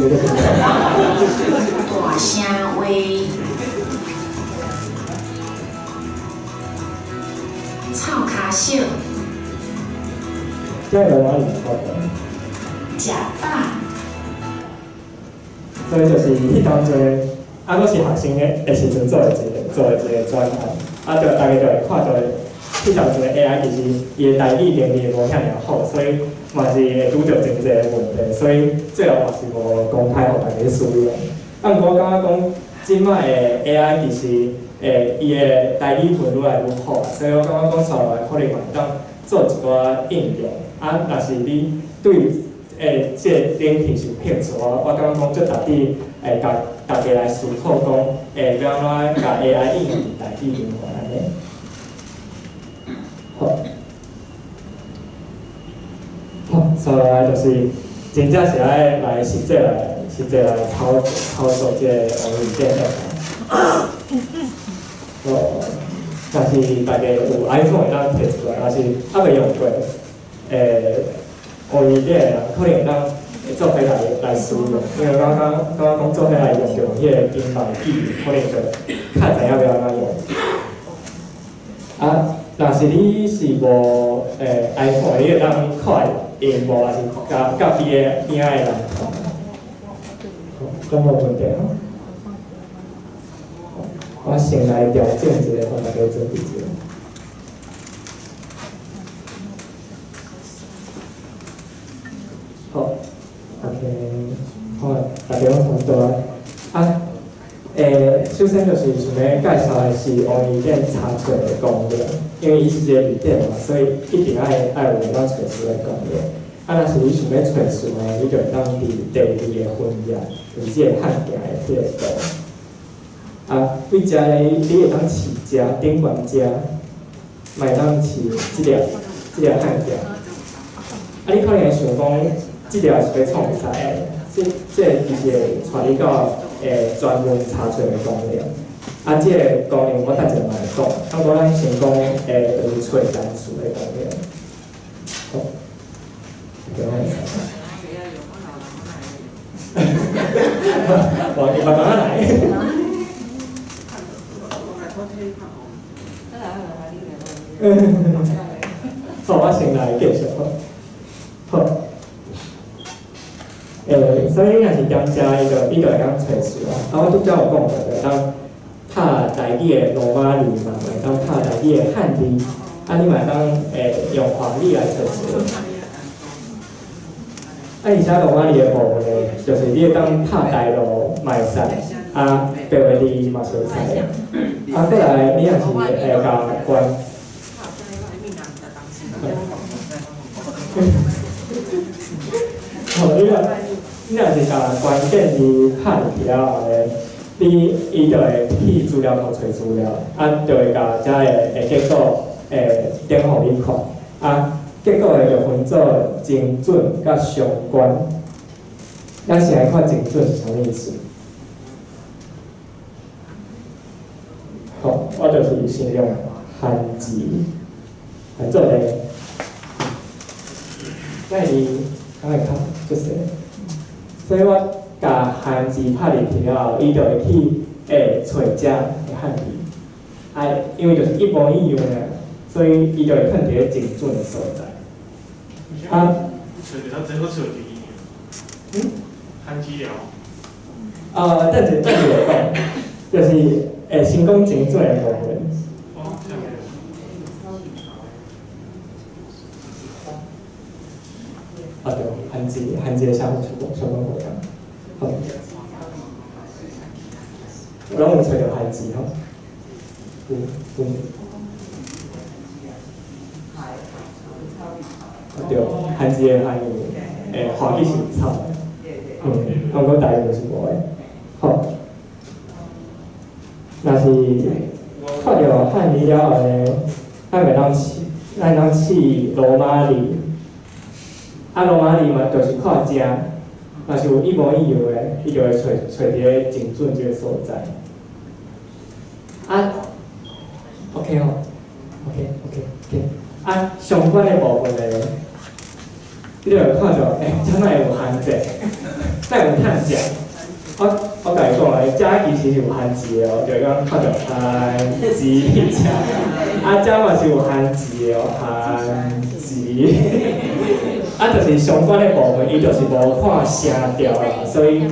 大聲話。臭跤手。這個我是錯的。食飽。所以就是彼當陣，啊，閣是學生的時陣做的一個專案，啊，就大家就會看著，彼當陣 AI 其實伊的台語能力無遐爾好，所以嘛是會拄著真濟的問題，所以最後嘛是無公開予大家使用。啊，毋過我感覺講，這擺的 AI 其實，伊的台語文愈來愈好，所以我感覺講，紲落來可能嘛會當做一寡應用。啊，若是你對這個軟體是有興趣，我感覺講足值得會共大家來思考講，欲按怎共 AI 應用佇台語面按呢。好，好，紲落來就是真正是愛來實際來操作這個烏魚電腦。哦，若是大家有 iPhone 會當摕出來，若是猶未用過，烏魚電的人可能會當做伙來使用，因為剛剛講做伙來用著彼個音樂記憶，可能就較知影欲按怎用。啊，若是你是無iPhone，你會當看螢幕，抑是共隔壁的邊仔的人看。好，攏無問題吼。我先來調整一下，予大家準備一下。好，OK，好，大家攏差不多啊。首先就是想欲介紹的是烏魚典查冊的功能，因為伊是一個字典嘛，所以一定愛有會當揣詞的功能。啊，若是你想欲揣詞呢，你就會當佇第二個分頁，就是這個漢字的這個圖。啊，對遮呢，你會當試遮頂懸遮，嘛會當試這粒漢字。啊，你可能會想講，這粒是欲創啥的？這其實會帶你到專門查冊的功能。啊，這個功能我等陣嘛會講。啊，無咱先講就是揣單詞的功能。好，無，你慢慢來。好，我先來繼續。好。所以你若是踮遮，伊就會當揣詞啊。啊，我拄才有講過，就會當拍台語的羅馬字嘛，會當拍台語的漢字，啊，你嘛會當用華語來揣詞。啊，而且羅馬字的部分呢，就是你會當拍台語嘛會使，啊，白話字嘛是會使。啊，過來你若是會共關。好，你若是共關鍵字拍入去了後呢，你伊就會去資料庫揣資料，啊，就會共遮的結果會展予你看，啊，結果會就分做精準佮相關。咱先來看精準是啥物意思。好，我就是先用漢字來做例。那伊敢會較就是，所以我共漢字拍入去了後，伊就會去揣遮的漢字，啊，因為就是一模一樣的，所以伊就會囥佇咧精準的所在。啊，揣著這好揣著伊。嗯？漢字了。啊，等者等者講，就是會先講精準的部分。哦，這樣。啊對，漢字漢字的寫法是無相當無仝。好，攏有揣著漢字吼，有有。啊對，漢字的漢語，華語是有草的，嗯，毋過台語是無的。好，若是看著漢語了後呢，咱會當試，咱會當試羅馬字。啊，羅馬字嘛，就是看正，若是有一模一樣的，伊就會揣揣佇咧精準這個所在。啊，OK 吼，OK，OK，OK。啊，相關的部分呢，你就會看著，欸，這哪會有限制？哪會有趁食？我共你講啊，遮其實是有限制的哦，就是講看著限制遮，啊，遮嘛是有限制的哦，限制。啊，就是相關的部分，伊就是無看聲調啦，所以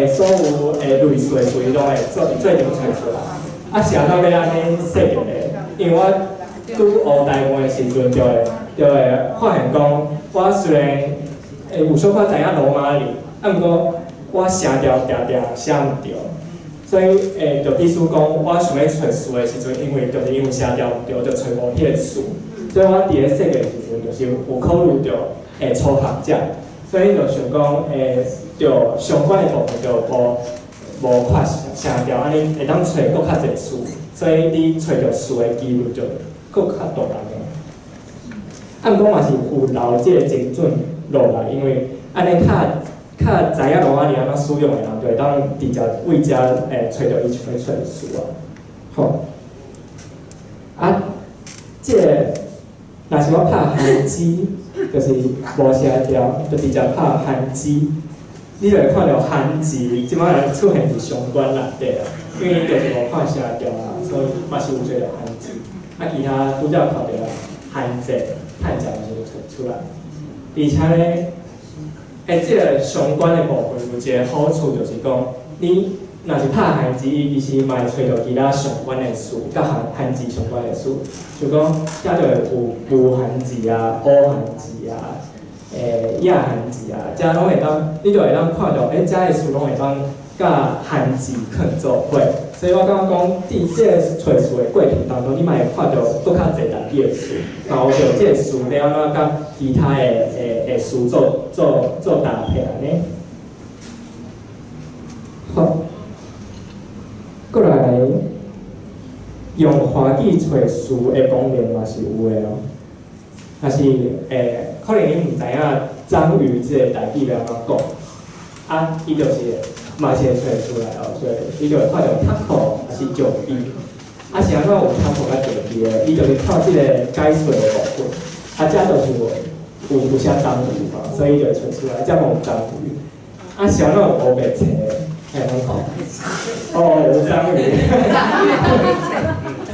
所有類似的詞攏會做做陣揣出來。啊，是按怎欲按呢設計的？因為我拄學台語的時陣，就會發現講，我雖然有小可知影羅馬字，啊，毋過我聲調定定寫毋著，所以就必須講，我想欲揣詞的時陣，因為就是因為聲調毋對，就揣無彼個詞。所以我佇咧設計的時陣，就是有考慮著初學者，所以就想講著相關的部分就無看聲調，按呢會當揣閣較濟詞，所以你揣著詞的機率就閣較大咧。啊，毋過嘛是有留這個精準落來，因為按呢較較知影羅馬字按怎使用的人，就會當直接為遮揣著伊想欲揣的詞啊。好，啊，這個若是我拍韓字，就是無聲調，就直接拍韓字，你就會看著韓字這擺來出現佇相關內底啊，因為伊就是無看聲調啊，所以嘛是有揣著韓字。啊，其他拄則看著韓字、漢字嘛是有揣出來，而且呢，這個相關的部分有一個好處，就是講，你若是拍漢字，伊其實嘛會揣著其他相關的詞，佮漢字相關的詞，就講遮就會有無漢字啊、烏漢字啊、亞漢字啊，遮攏會當，你就會當看著，遮的詞攏會當佮漢字囥做伙。所以我感覺講，佇這個揣詞的過程當中，你嘛會看著閣較濟台語的詞，嘛有著這個詞欲按怎佮其他的詞做搭配按呢。好，過來用華語揣詞的功能嘛是有的哦。若是可能你毋知影章魚這個台語欲按怎講，啊，伊就是嘛是會揣出來哦，所以你就會看著 taco 抑是石碑，啊是按怎有 taco 佮石碑的？伊就是靠這個解說的部分，啊，遮就是有寫章魚嘛，所以伊就會揣出來，遮嘛有章魚，啊是按怎有烏白切的？會當講？哦，有章魚，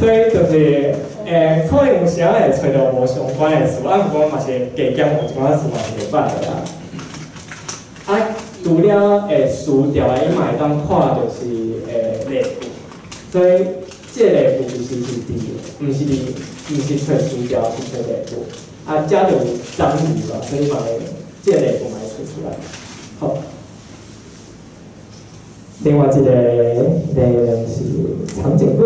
所以就是可能有時仔會揣著無相關的詞，啊，毋過嘛是加減有一寡詞嘛是袂歹的啦。啊，除了詞調的，伊嘛會當看就是例句，所以這個例句其實是佇，毋是揣詞調，是揣例句。啊，遮就有章魚嘛，所以嘛會這個例句嘛會揣出來。好，另外一個內容是長頸鹿，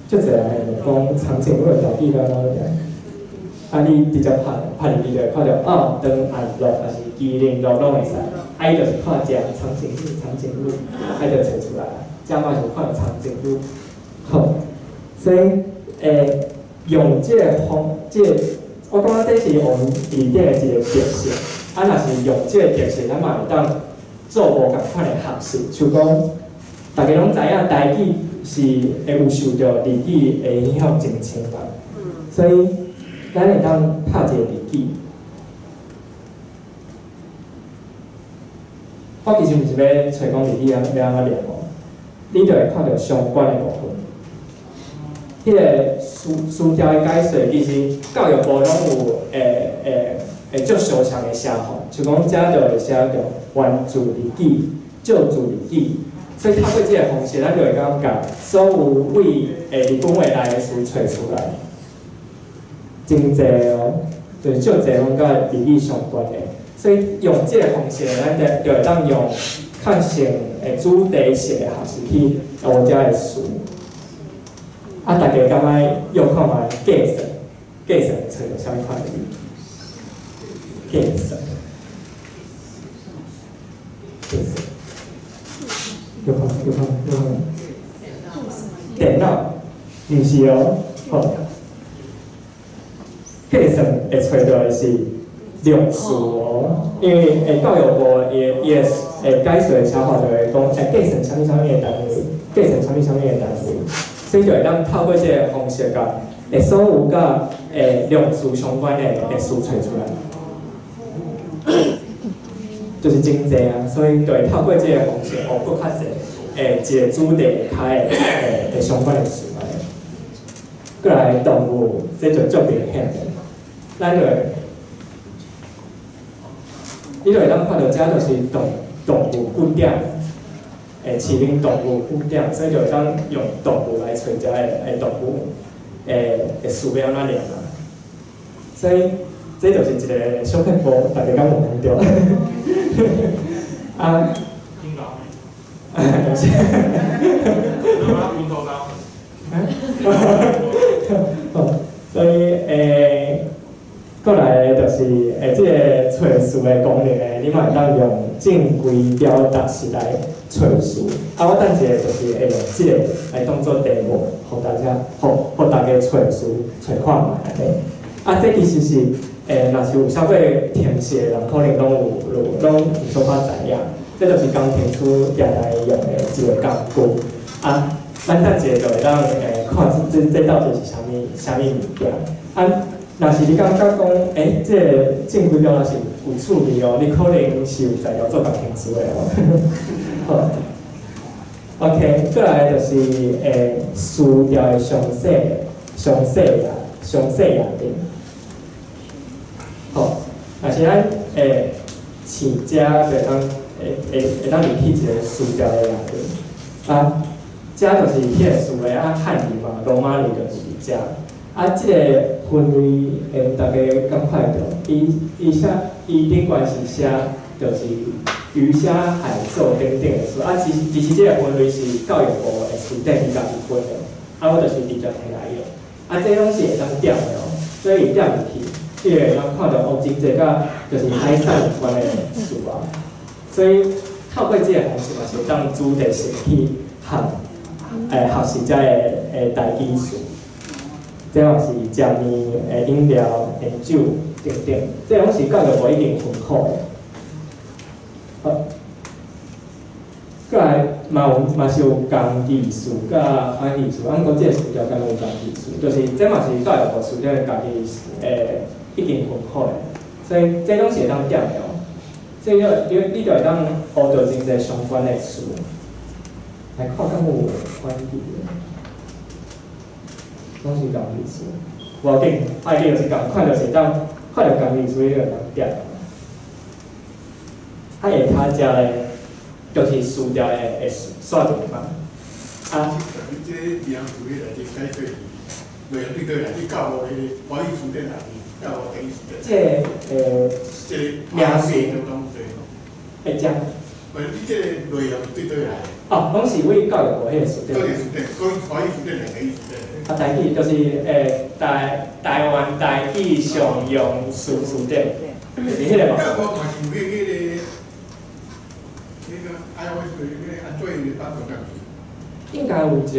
足濟人會講長頸鹿的台語欲按怎講？啊，你直接拍拍入去就會看著哦，長按樂抑是麒麟樂攏會使。啊，伊就是看食長頸鹿，長頸鹿，啊就揣出來。遮嘛是看長頸鹿。好，所以用這個方，這個我感覺這是用字典的一個特色。啊，若是用這個特色，咱嘛會當做無仝款的學習。像講，大家攏知影台語是會有受著日語的影響真深嘛。所以，咱會當拍一個日語。我其實毋是欲揣講日語按欲按怎念哦，你就會看著相關的部分。彼個詞條的解說，其實教育部攏有會足相像的寫法，像講遮就會寫著源自日語、借自日語，所以透過這個方式，咱就會當共所有對日本話來的詞揣出來，真濟哦，就是足濟攏佮日語相關的。所以用這個方式，咱就會當用較像主題性的學習去學遮的詞。啊，大家敢愛用看覓計算？計算會揣著啥物款的字？計算，計算，有看有看有看。電腦，毋是哦，好。計算會揣著的是量詞哦，因為教育部伊的解說的寫法就會講，計算啥物啥物的單位，計算啥物啥物的單位，所以就會當透過這個方式，共所有佮量詞相關的詞揣出來，就是真濟啊，所以就會透過這個方式學閣較濟一個主題下的相關的詞來。過來動物，這就足明顯的，咱就會，你就會當看著遮就是動物據點，飼養動物據點，所以就會當用動物來揣遮的動物的詞欲按怎念啊。所以這就是一個小撇步，大家敢有問著？啊，聽到。啊，是。好，所以過來就是這個揣詞的功能呢，你嘛會當用正規表達式來揣詞。啊，我等一下就是會用這個來當做題目，予大家，予大家揣詞揣看覓按呢。啊，這其實是若是有啥物程式的人，可能攏有，攏有小可知影。這就是工程師常常用的一個工具。啊，咱等一下就會當看這到底是啥物啥物物件。啊，若是你感覺講，這個正規表達是有趣味哦，你可能是有才調做工程師的哦。好，OK，過來就是詞條的詳細詳細啊，詳細頁面。好，若是咱飼遮就會當會當入去一個詞條的頁面。啊，遮就是彼個詞的啊漢字嘛，羅馬字就是遮。啊，這個分類大家敢看會著？伊伊寫伊頂懸是寫，就是魚蝦海獸等等的詞。啊，其實這個分類是教育部的詞典伊家己分的。啊，我就是直接摕來用。啊，這攏是會當點的哦，所以點入去，你會當看著哦，真濟佮就是海產有關的詞啊。所以透過這個方式嘛，是會當主題性去學學習遮个台語詞。這嘛是食麵、飲料、酒等等，這攏是教育部已經分好的。好，過來嘛有嘛是有共義詞佮反義詞，啊，毋過這個詞條敢若有共義詞，就是這嘛是教育部詞典家己已經分好的，所以這攏是會當點的哦。所以你就會當學著真濟相關的詞，來看敢有反義的。攏是共義詞，無要緊，啊，你就是共款，就是當看著共義詞，你就當點。啊，下跤遮咧，就是詞條的線條嘛。啊。你這名詞內底解說內容對佗來？你教我彼個華語詞典內面，教我台語詞典。這個這個名詞會講。喂，你這個內容對佗來？哦，攏是為教育部彼個詞典。教育詞典，講華語詞典定台語詞典？啊，台语就是台湾台语常用词词典，就是彼个网站。我嘛是有彼个 iOS 彼个安卓的版本。应该有一个字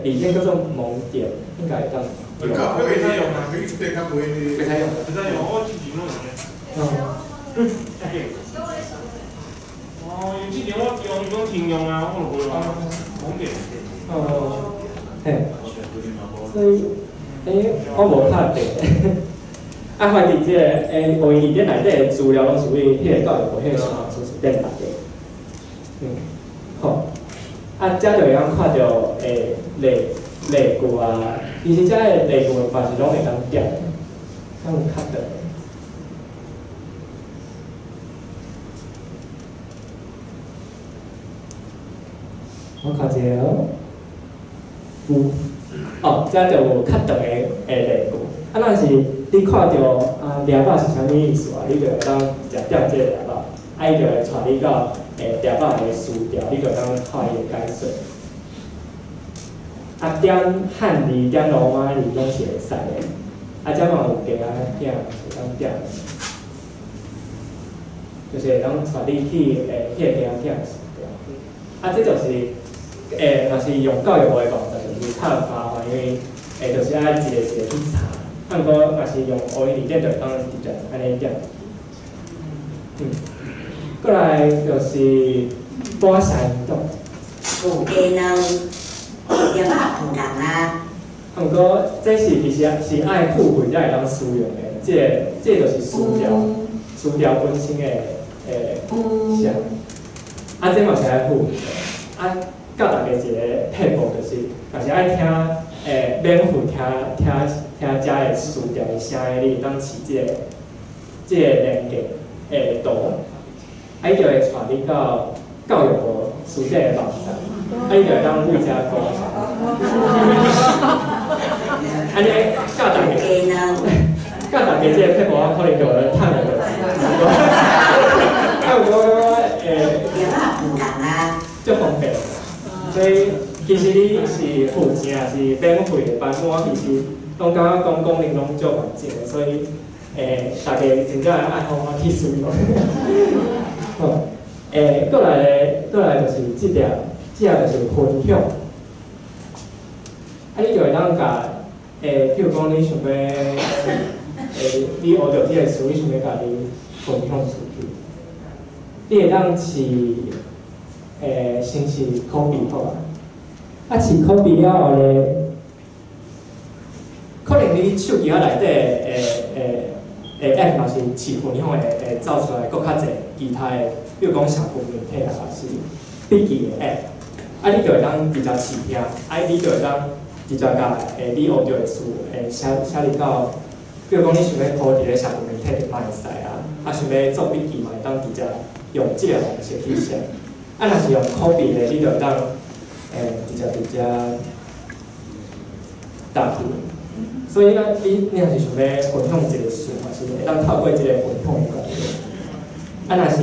典叫做萌典，应该会当用。袂使用啊，袂使用。袂使用。袂使用，我之前拢用的。嗯。哦，因之前我用伊讲停用啊，我就无用啊，萌典。哦，嘿。所以，我无拍定。啊，反正这个学字典内底的资料拢是为彼个教育部彼个词词典内底。好。啊，遮就会当看著例例句啊，其实遮的例句嘛是拢会当点，敢有较长的。我看一下哦，有，哦，遮就有较长的例句。啊，若是你看著啊，掠肉是啥物意思啊？你就会当直接点这个掠肉，啊，伊就会带你到掠肉的词条，你就会当看伊的解说。啊，点汉字、点罗马字拢是会使的。啊，遮嘛有加啊点，会当点，就是会当带你去彼个加点词条。啊，这就是若是用教育部的网站，就是较麻烦，因为就是爱一个一个去查。啊，毋过若是用学英字典，就会当直接按呢点。过来就是播声音档。有鸡卵，粒仔有人啊。啊，毋过这是其实是爱付费才会当使用的，这个就是词条本身的写。啊，这嘛是爱付费的。啊，教大家一个撇步，就是若是爱听免费听遮的词条的声的，你会当试这个连结的图，啊，伊就会带你到教育部词典的网站，啊，你就会当为遮讲。按呢教大家，教大家这个撇步，我可能就会趁著钱。啊，有我感觉足方便。所以其实你是付钱还是免费的版本，我其实拢感觉讲功能拢足完整的，所以大家真正爱好好去使用。好，过来就是这条，这条就是分享。啊，你就会当共譬如讲你想欲，你学著这个词，你想欲共伊分享出去，你会当试，先试 copy 好啊。啊，试 copy 了后咧，可能你手机仔内底的 app 嘛是试分享会走出来，阁较济其他的，比如讲社群媒体啊，还是笔记的 app，啊，你就会当直接试听，啊，你就会当直接共你学著的词写写入到，比如讲你想欲 po 伫咧社群媒体嘛会使啊，啊想欲做笔记嘛会当直接用这个方式去写。啊，若是用 copy 的，你就会当直接直接搭去。所以呢，你若是想欲分享一个词，嘛是会当透过这个分享的功能。啊，若是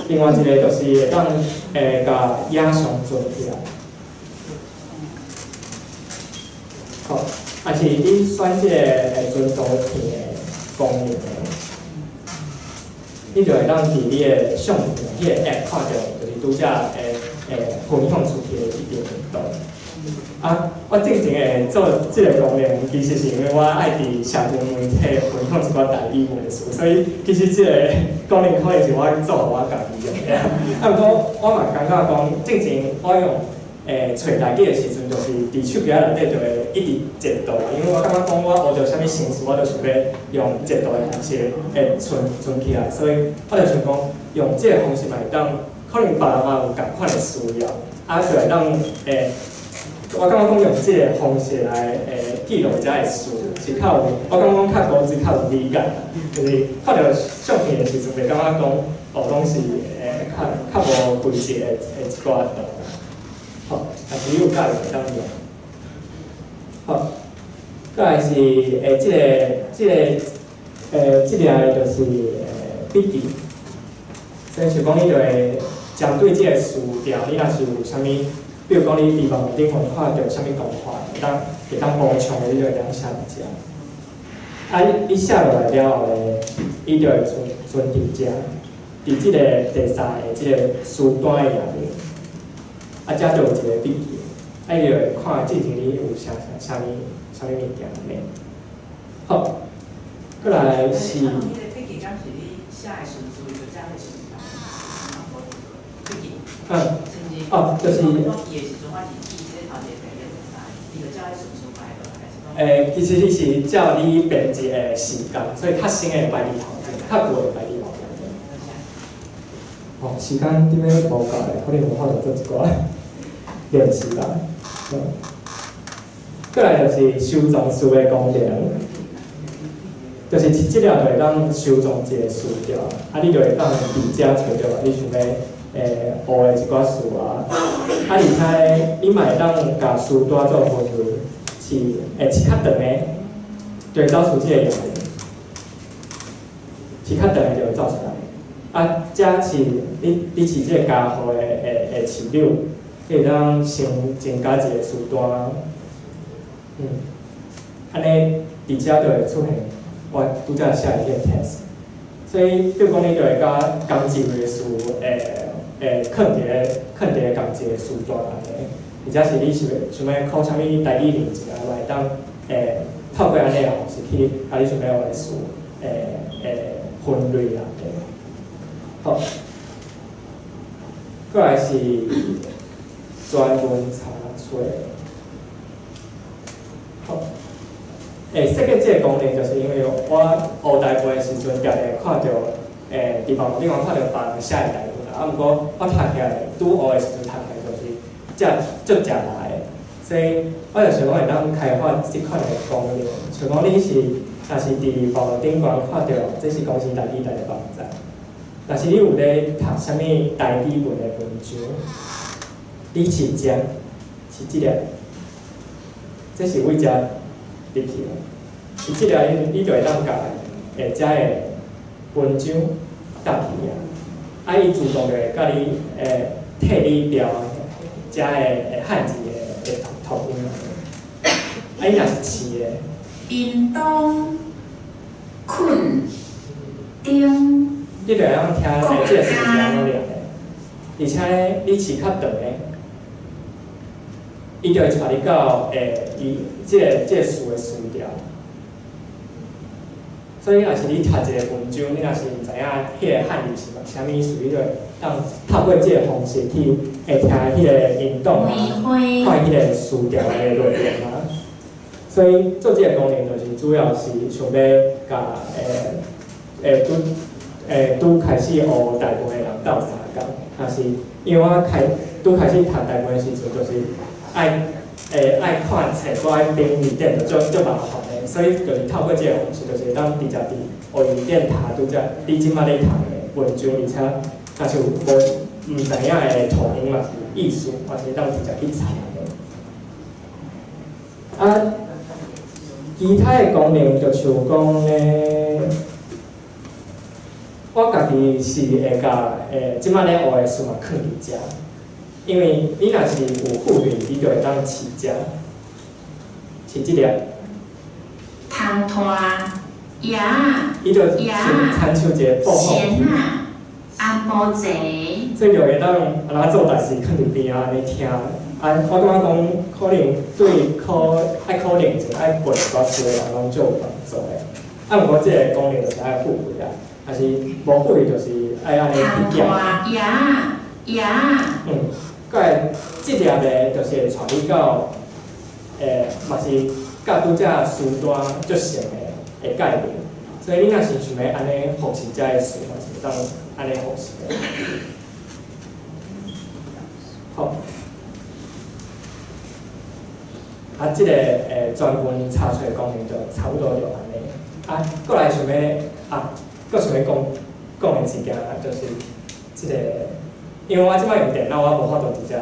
另外一个就是会当共影像存起来。好，啊是你选这个存图片的功能的，你就会当伫你的相片彼个 app 看著，就是拄才分享出去的这张图。啊，我进前会做这个功能，其实是因为我爱伫社群媒体分享一寡台语文字，所以其实这个功能可能是我做予我家己用的。啊，毋过我嘛感觉讲，进前我用揣台语的时阵，就是伫手机仔内底就会一直截图，因为我感觉讲我学著啥物新词，我就想欲用截图的方式存起来，所以我就想讲用这个方式嘛会当，可能别人嘛有仝款的需要，啊，就会当我感觉讲用这个方式来记录遮的词，是较有，我感觉讲较高级、较有美感，就是看著相片的时阵，袂感觉讲哦，拢是较无规则的一寡图。好，但是你有佮意会当用。好，过来是这个就是笔记。所以像讲你就会针对这个词条，你若是有啥物比如講，你佇網頂懸看著啥物講法，會當補充的，你就會當寫佇遮。啊，你寫落來了後咧，伊就會存存佇遮，佇這个第三个這个書單的頁面。啊，遮就有一个筆記，啊，伊就會看之前你有寫啥物啥物物件按呢。好，過來是。啊，彼个筆記敢是你寫的順序，就照彼順序。筆記。哦，就是。我記的時陣，我是記這個頭一個、第二個、第三個，伊就照彼順序排落來，還是講？其實你是照你編輯的時間，所以較新的會排佇頭前，較舊的會排佇後面。哦，時間點仔無夠的，可能無法度做一寡練習啦。過來就是收藏詞的功能，就是這粒就會當收藏一個詞條，啊，你就會當佇遮揣著你想欲學的一寡詞啊。啊，而且你嘛會當共詞單做分類，是會飼較長的，就會走出這个頁面，飼較長的就會走出來。啊，遮是你飼這个加號的飼鈕，你會當先增加一个詞單。按呢佇遮就會出現我拄才寫的彼個 text，所以比如講你就會共仝一個詞會囥佇咧仝一個詞單內底，或者是你想欲考啥物台語練習啊，嘛會當透過按呢个方式去共你想欲學的詞分類啊。好，過來是專門查冊。好，設計這个功能，就是因為我學台文的時陣，定定看著，佇網路頂懸看著別人寫的台文啊，毋過我讀起來，拄學的時陣讀起來就是遮足食力的，所以我就想講會當開發這款的功能，像講你是若是佇網路頂懸看著，這是公視台語台的網站，若是你有咧讀啥物台語文的文章，你飼遮飼這粒，這是為遮入去的，伊這粒你就會當共遮的文章搭去啊，啊，伊自動就會共你替你標遮的漢字的讀音。啊，伊若是飼的。屏東、困、頂。你就會當聽這个詞是按怎念的，而且你飼較長的，伊就會帶你到伊這个詞的詞條。所以，若是你讀一个文章，你若是毋知影彼个漢字是啥物意思，你就會當透過這个方式去會聽彼个音檔啊，看彼个詞條的內容啊。所以做這个功能，就是主要是想欲共拄開始學台文的人鬥相共。若是因為我拄開始讀台文的時陣，就是愛看冊，閣愛編字典，就足麻煩的。所以就是透過這个方式，就是會當直接佇學字典讀拄才你這擺咧讀的文章，而且若是有無毋知影的讀音嘛是意思，嘛是會當直接去查的。啊，其他的功能就像講咧，我家己是會共這擺咧學的詞嘛囥佇遮，因為你若是有付費，你就會當飼遮，飼這粒。通拖、椰伊就親像一個播放器。仙仔、安波濟。所以就會當按怎做代誌，囥佇邊仔按呢聽。啊，我感覺講可能對考愛考認證、愛背一寡詞的人攏足有幫助的。啊，毋過這个功能就是愛付費啊，若是無付費就是愛按呢去點。通拖、椰椰。過來這粒咧，就是會帶你到，嘛是佮拄才詞單足像的概念。所以你若是想欲按呢複習遮的詞，嘛是會當按呢複習的。好。啊，這个專門查冊功能就差不多就按呢。啊，過來想欲啊，閣想欲講講的一件，就是這个，因為我這擺用電腦，我無法度直接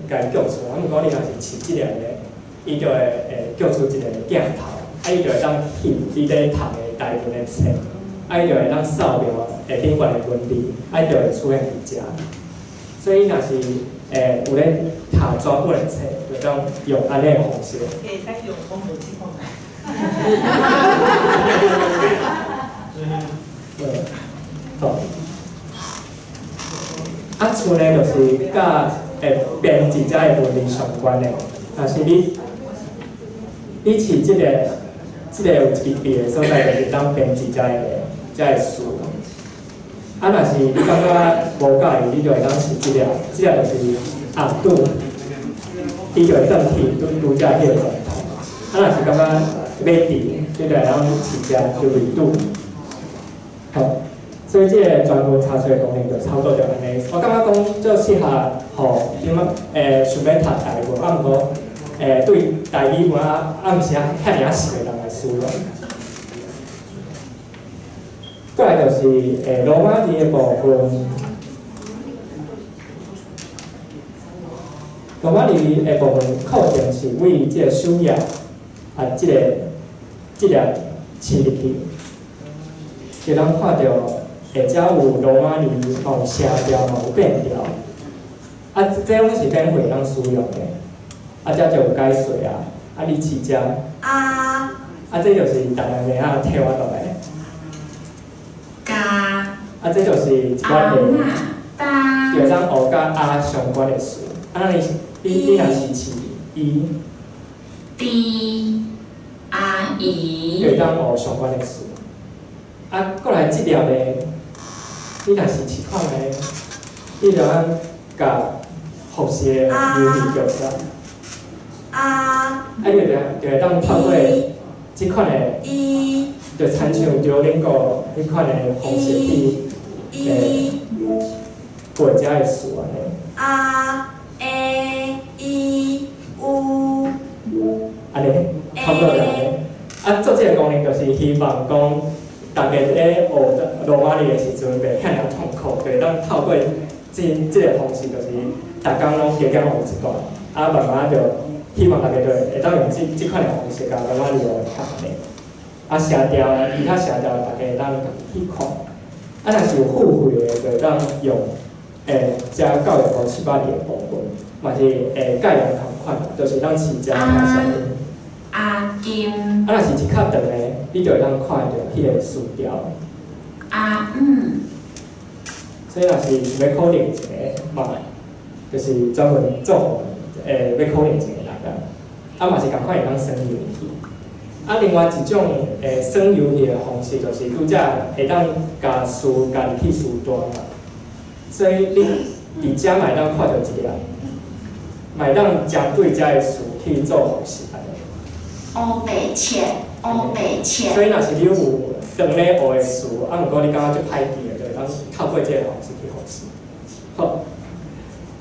共伊叫出來。啊，毋過你若是飼這粒咧，伊就會叫出一個鏡頭，啊，伊就會當翕你咧讀的台文的冊，啊，伊就會當掃描下頂懸的文字，啊，伊就會出現佇遮。所以若是有咧讀紙本的冊，就當用按呢个方式。會使用廣播試看覓。好。啊，像呢，就是佮编辑遮个文字相关的，若是你饲这个有一支笔的所在，就是当编辑遮个词。啊，若是你感觉无佮意，你就会当饲这个，这个就是压拄，伊就会转去拄拄则彼个状态。啊，若是感觉欲伫，你就会当饲遮就 redo。好。所以这个专门查册的功能就差不多就按呢。我感觉讲足适合予点仔想欲读台文，啊，毋过对台语文啊，啊毋是啊遐尔仔熟的人来使用。过来就是罗马字的部分，罗马字的部分课程是为这个首页啊，这个饲入去，就通看著。下遮有罗马字，嘛有声调，嘛有变调。啊，这拢是免费通使用的。啊，遮就有解说啊。啊，你饲遮。啊。啊，这就是台南妹仔替我读的。加。啊，这就是一寡的，就会当学佮啊相关的词。啊，你若是饲伊。D 阿姨。就会当学相关的词。啊，过来这粒咧。你若是试看觅，你就通共复习的游戏叫出来。啊，你就会当透过这款的，就参像着恁个彼款的方式去背遮的词按呢。啊 A I U。按呢，差不多就按呢。啊，做这个功能就是希望讲，大家咧学罗马字的时阵，袂遐尔痛苦，就会当透过这个方式，就是逐工拢加减学一寡，啊，慢慢就希望大家就会当用这款的方式，共罗马字学较按呢。啊，声调，其他声调，大家会当家己去看。啊，若是有付费的，就会当用遮教育部700字的部分，嘛是概念仝款，就是当饲遮看声音。阿金。啊，若是一较长的，你就会当看著彼个词条。阿姆。所以若是想欲考认证的嘛，就是专门做予欲考认证的人啊。啊，嘛是仝款会当耍游戏。啊，另外一种耍游戏的方式，就是拄则会当共词共入去词单嘛。所以你伫遮嘛会当看著一个，嘛会当针对遮的词去做复习。乌白切，乌白切。所以若是你有当咧学的词，啊，毋过你感觉足歹记的，就会当透过这个方式去复习。好，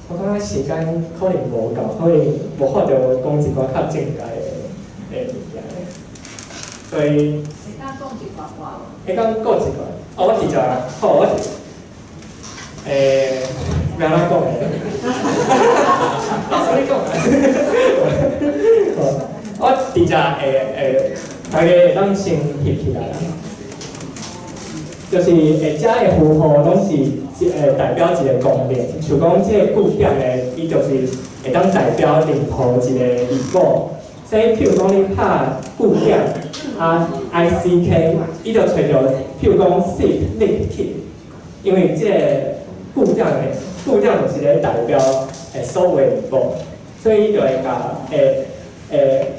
我感觉时间可能无够，可能无法度讲一寡较正解的物件。所以。会当讲一寡寡无？会当讲一寡。哦，我直接，好，我是，欲按怎讲咧？老师你讲。我直接会，大家会当先翕起来啦。就是遮的符号拢是代表一个功能，像讲这个句点咧，伊就是会当代表任何一个字母。所以，譬如讲你拍句点啊 I C K，伊就揣著，譬如讲 sick lick kick，因为这个句点的句点就是咧代表所有的字母，所以伊就会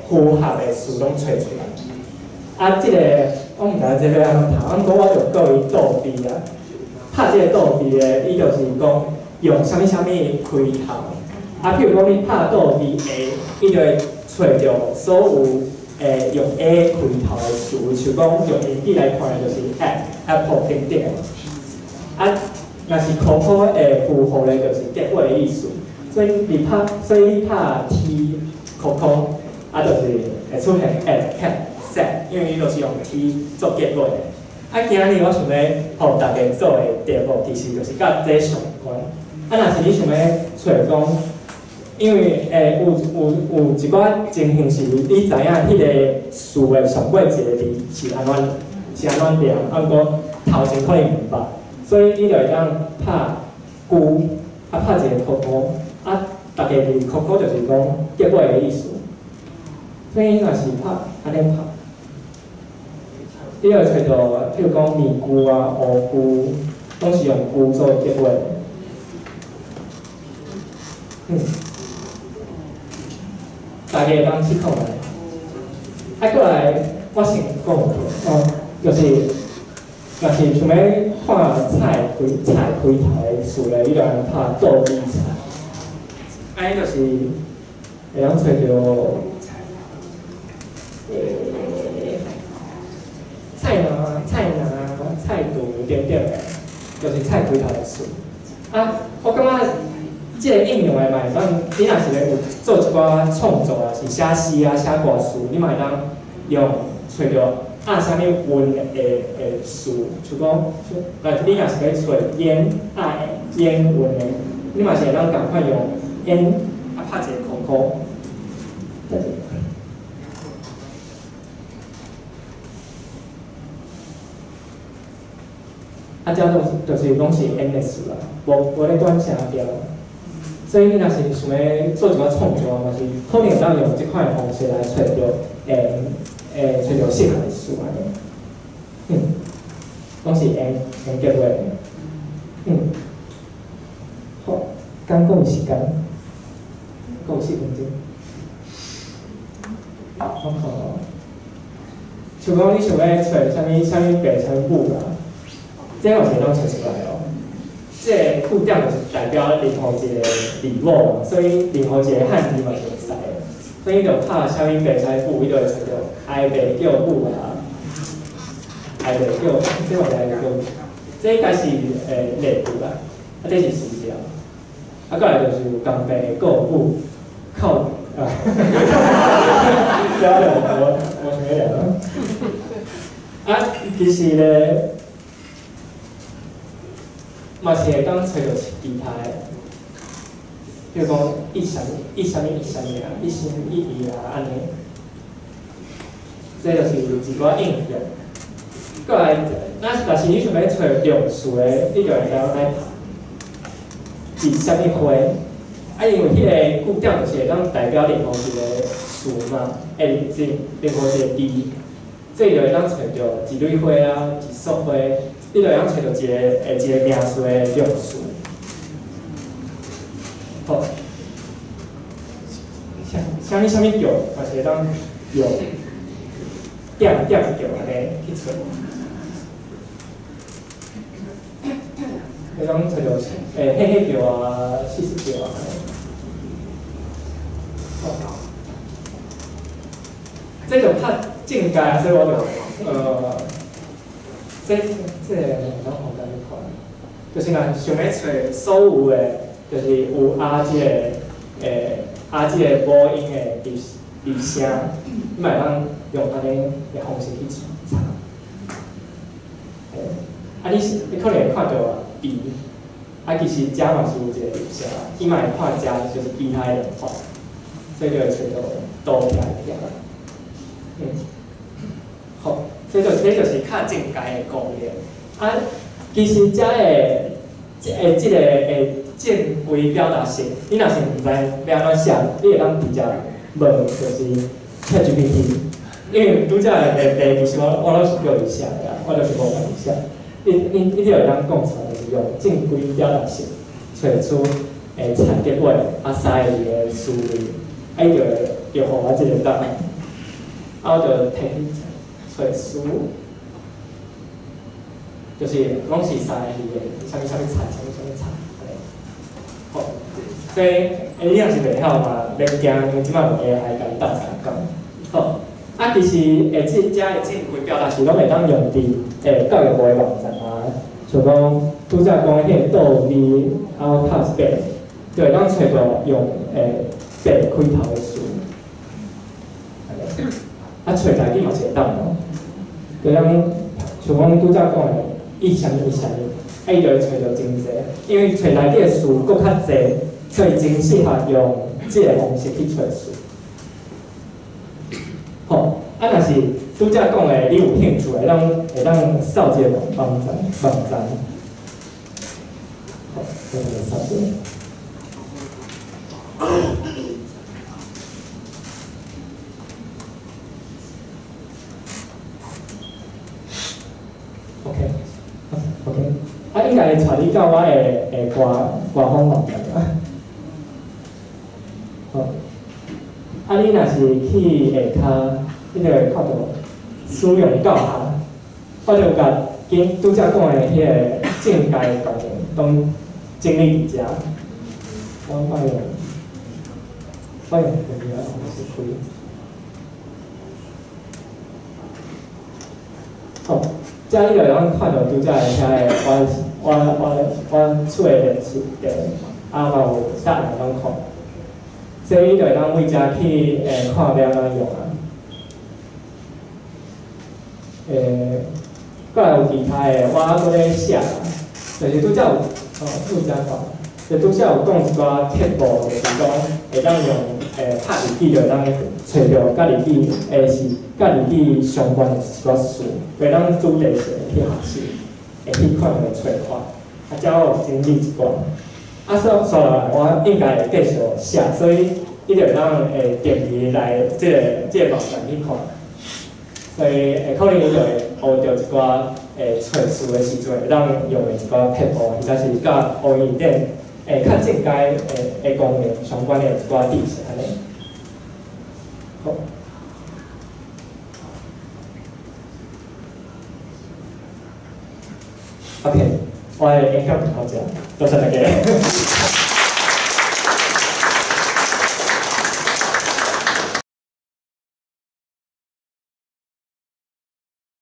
共符合的词拢揣出来。啊，这个我毋知影这个按怎读，啊，毋过我就叫伊倒飞啊。拍这个倒飞的，伊就是讲用啥物啥物开头。啊，譬如讲你拍倒飞 A，伊就会揣著所有用 A 开头的词，像讲用英语来看的就是 app、apple 等等。啊，若是考考的符号咧，就是结尾的意思。所以你拍 T 考考，啊，就是会出现 at、cat、set，因为伊就是用 T 做结尾的。啊，今日我想欲予大家做的题目，其实就是佮这相关。啊，若是你想欲揣讲，因为有一寡情形是，你知影彼个词的上尾一个字是按怎念，啊，毋过头前可能毋捌，所以你就会当拍句，啊拍一个括号，啊逐家伫箍箍就是讲结尾的意思。所以若是拍按呢拍，你會揣著，譬如講面具啊、烏具，攏是用具做結尾。大家會當試看覓。啊，過來我先講者哦，就是若是想欲看菜開菜開頭的詞咧，你就按呢拍倒米菜，按呢就是會當揣著。菜籃、菜籃、菜櫥等等的，就是菜開頭的詞。啊，我感覺這個應用的嘛會當，你若是咧有做一寡創作啊，是寫詩啊、寫歌詞，你嘛會當用揣著押啥物韻的詞，像講，你若是欲揣煙押煙韻的，你嘛是會當仝款用煙啊拍一个箍箍。啊，這攏就是攏是煙的詞啦，無咧管聲調。所以你若是想欲做一寡創作，嘛是可能會當用這款的方式來揣著，揣著適合的詞按呢。攏是煙煙結尾。好，敢閣有時間，閣有4分鐘。我看哦，像講你想欲揣啥物啥物爸啥物母啦。這嘛是會當揣出來哦。這個句點就是代表任何一個字母嘛，所以任何一個漢字嘛是會使的。所以就拍啥物爸啥物母，伊就會揣著哀爸叫母啊，哀爸叫，這嘛是哀爸叫母。這應該是例句啦，啊這是事實啊。啊，過來就是有共爸顧母靠啊，這就無想欲念啊。啊，其實咧。嘛是會當揣著其他的，比如講一啥物一啥物一啥物啊，一心一意啊，按呢，這就是一寡應用。過來，若是你想欲揣量詞的，你就會知影愛拍一啥物花。啊，因為彼個句點就是會當代表任何一個詞嘛，是任何一個字，所以就會當揣著一蕊花啊，一束花。你就會當揣著一個名詞的量詞。好，啥物啥物叫，嘛是會當用點點叫按呢去揣。會當揣著彼彼叫啊，四四叫啊。好，這就較進階，所以我就這個攏予咱看，就是若想欲揣所有的，就是有押這個押這個母音的入聲，你嘛會當用按呢的方式去查。啊，你可能會看著字，啊，其實遮嘛是有一個入聲，伊嘛會看遮就是其他的用法，所以就會揣著多起來聽。好。這就是較進階的功能。啊，其實遮的這個正規表達式，你若是毋知欲按怎寫，你會當直接問，就是 ChatGPT。因為拄才的題其實我攏是叫伊寫的啊，我就是無家己寫。你就會當講出來，就是用正規表達式揣出菜結尾啊三個字的詞彙，啊伊就會就予我這個答案，啊我就提去揣詞，就是攏是三个字的，啥物啥物菜，啥物啥物菜，按呢。好，所以你若是袂曉嘛，免驚，因為這擺有 AI 共你鬥相共。好，啊，其實這遮的正規表達式攏會當用佇教育部的網站啊，像講拄才講彼個倒字，啊我拍一遍，就會當揣著用白開頭的詞，啊，揣台語嘛是會當哦。就像像講拄才講的，伊啥物伊啥物，啊伊就會揣著真濟，因為揣台語的詞閣較濟，所以真適合用這個方式去揣詞。好，啊，若是拄才講的，你有興趣的，咱會當掃這個網站網站。好，我來掃這個。OK，OK，啊，應該會帶你到我的官方網站啊。好，啊，你若是去下跤，你就會看著使用教學，我就共今拄才講的彼個進階功能攏整理佇遮。我用電腦方式開。好，遮你就會當看著拄才的遐个我厝的練習題，啊嘛有答案通看，所以你就會當為遮去看欲按怎用啊。閣來有其他的，我閣咧寫啦，就是拄才有，哦，拄才講，就拄才有講一寡撇步，就是講會當用拍日記就會當揣著佮日記是佮日記相關的一寡事，會當主題性去學習，會彼款的揣法，啊，遮我有整理一寡。啊，煞落來，我應該會繼續寫，所以你就會當會定期來這個網站去看。所以會可能你就會學著一寡揣事的時陣會當用的一寡撇步，或者是佮烏圓頂較進階的功能相關的一寡知識按呢。好。OK，我的演講就到遮，多謝大家。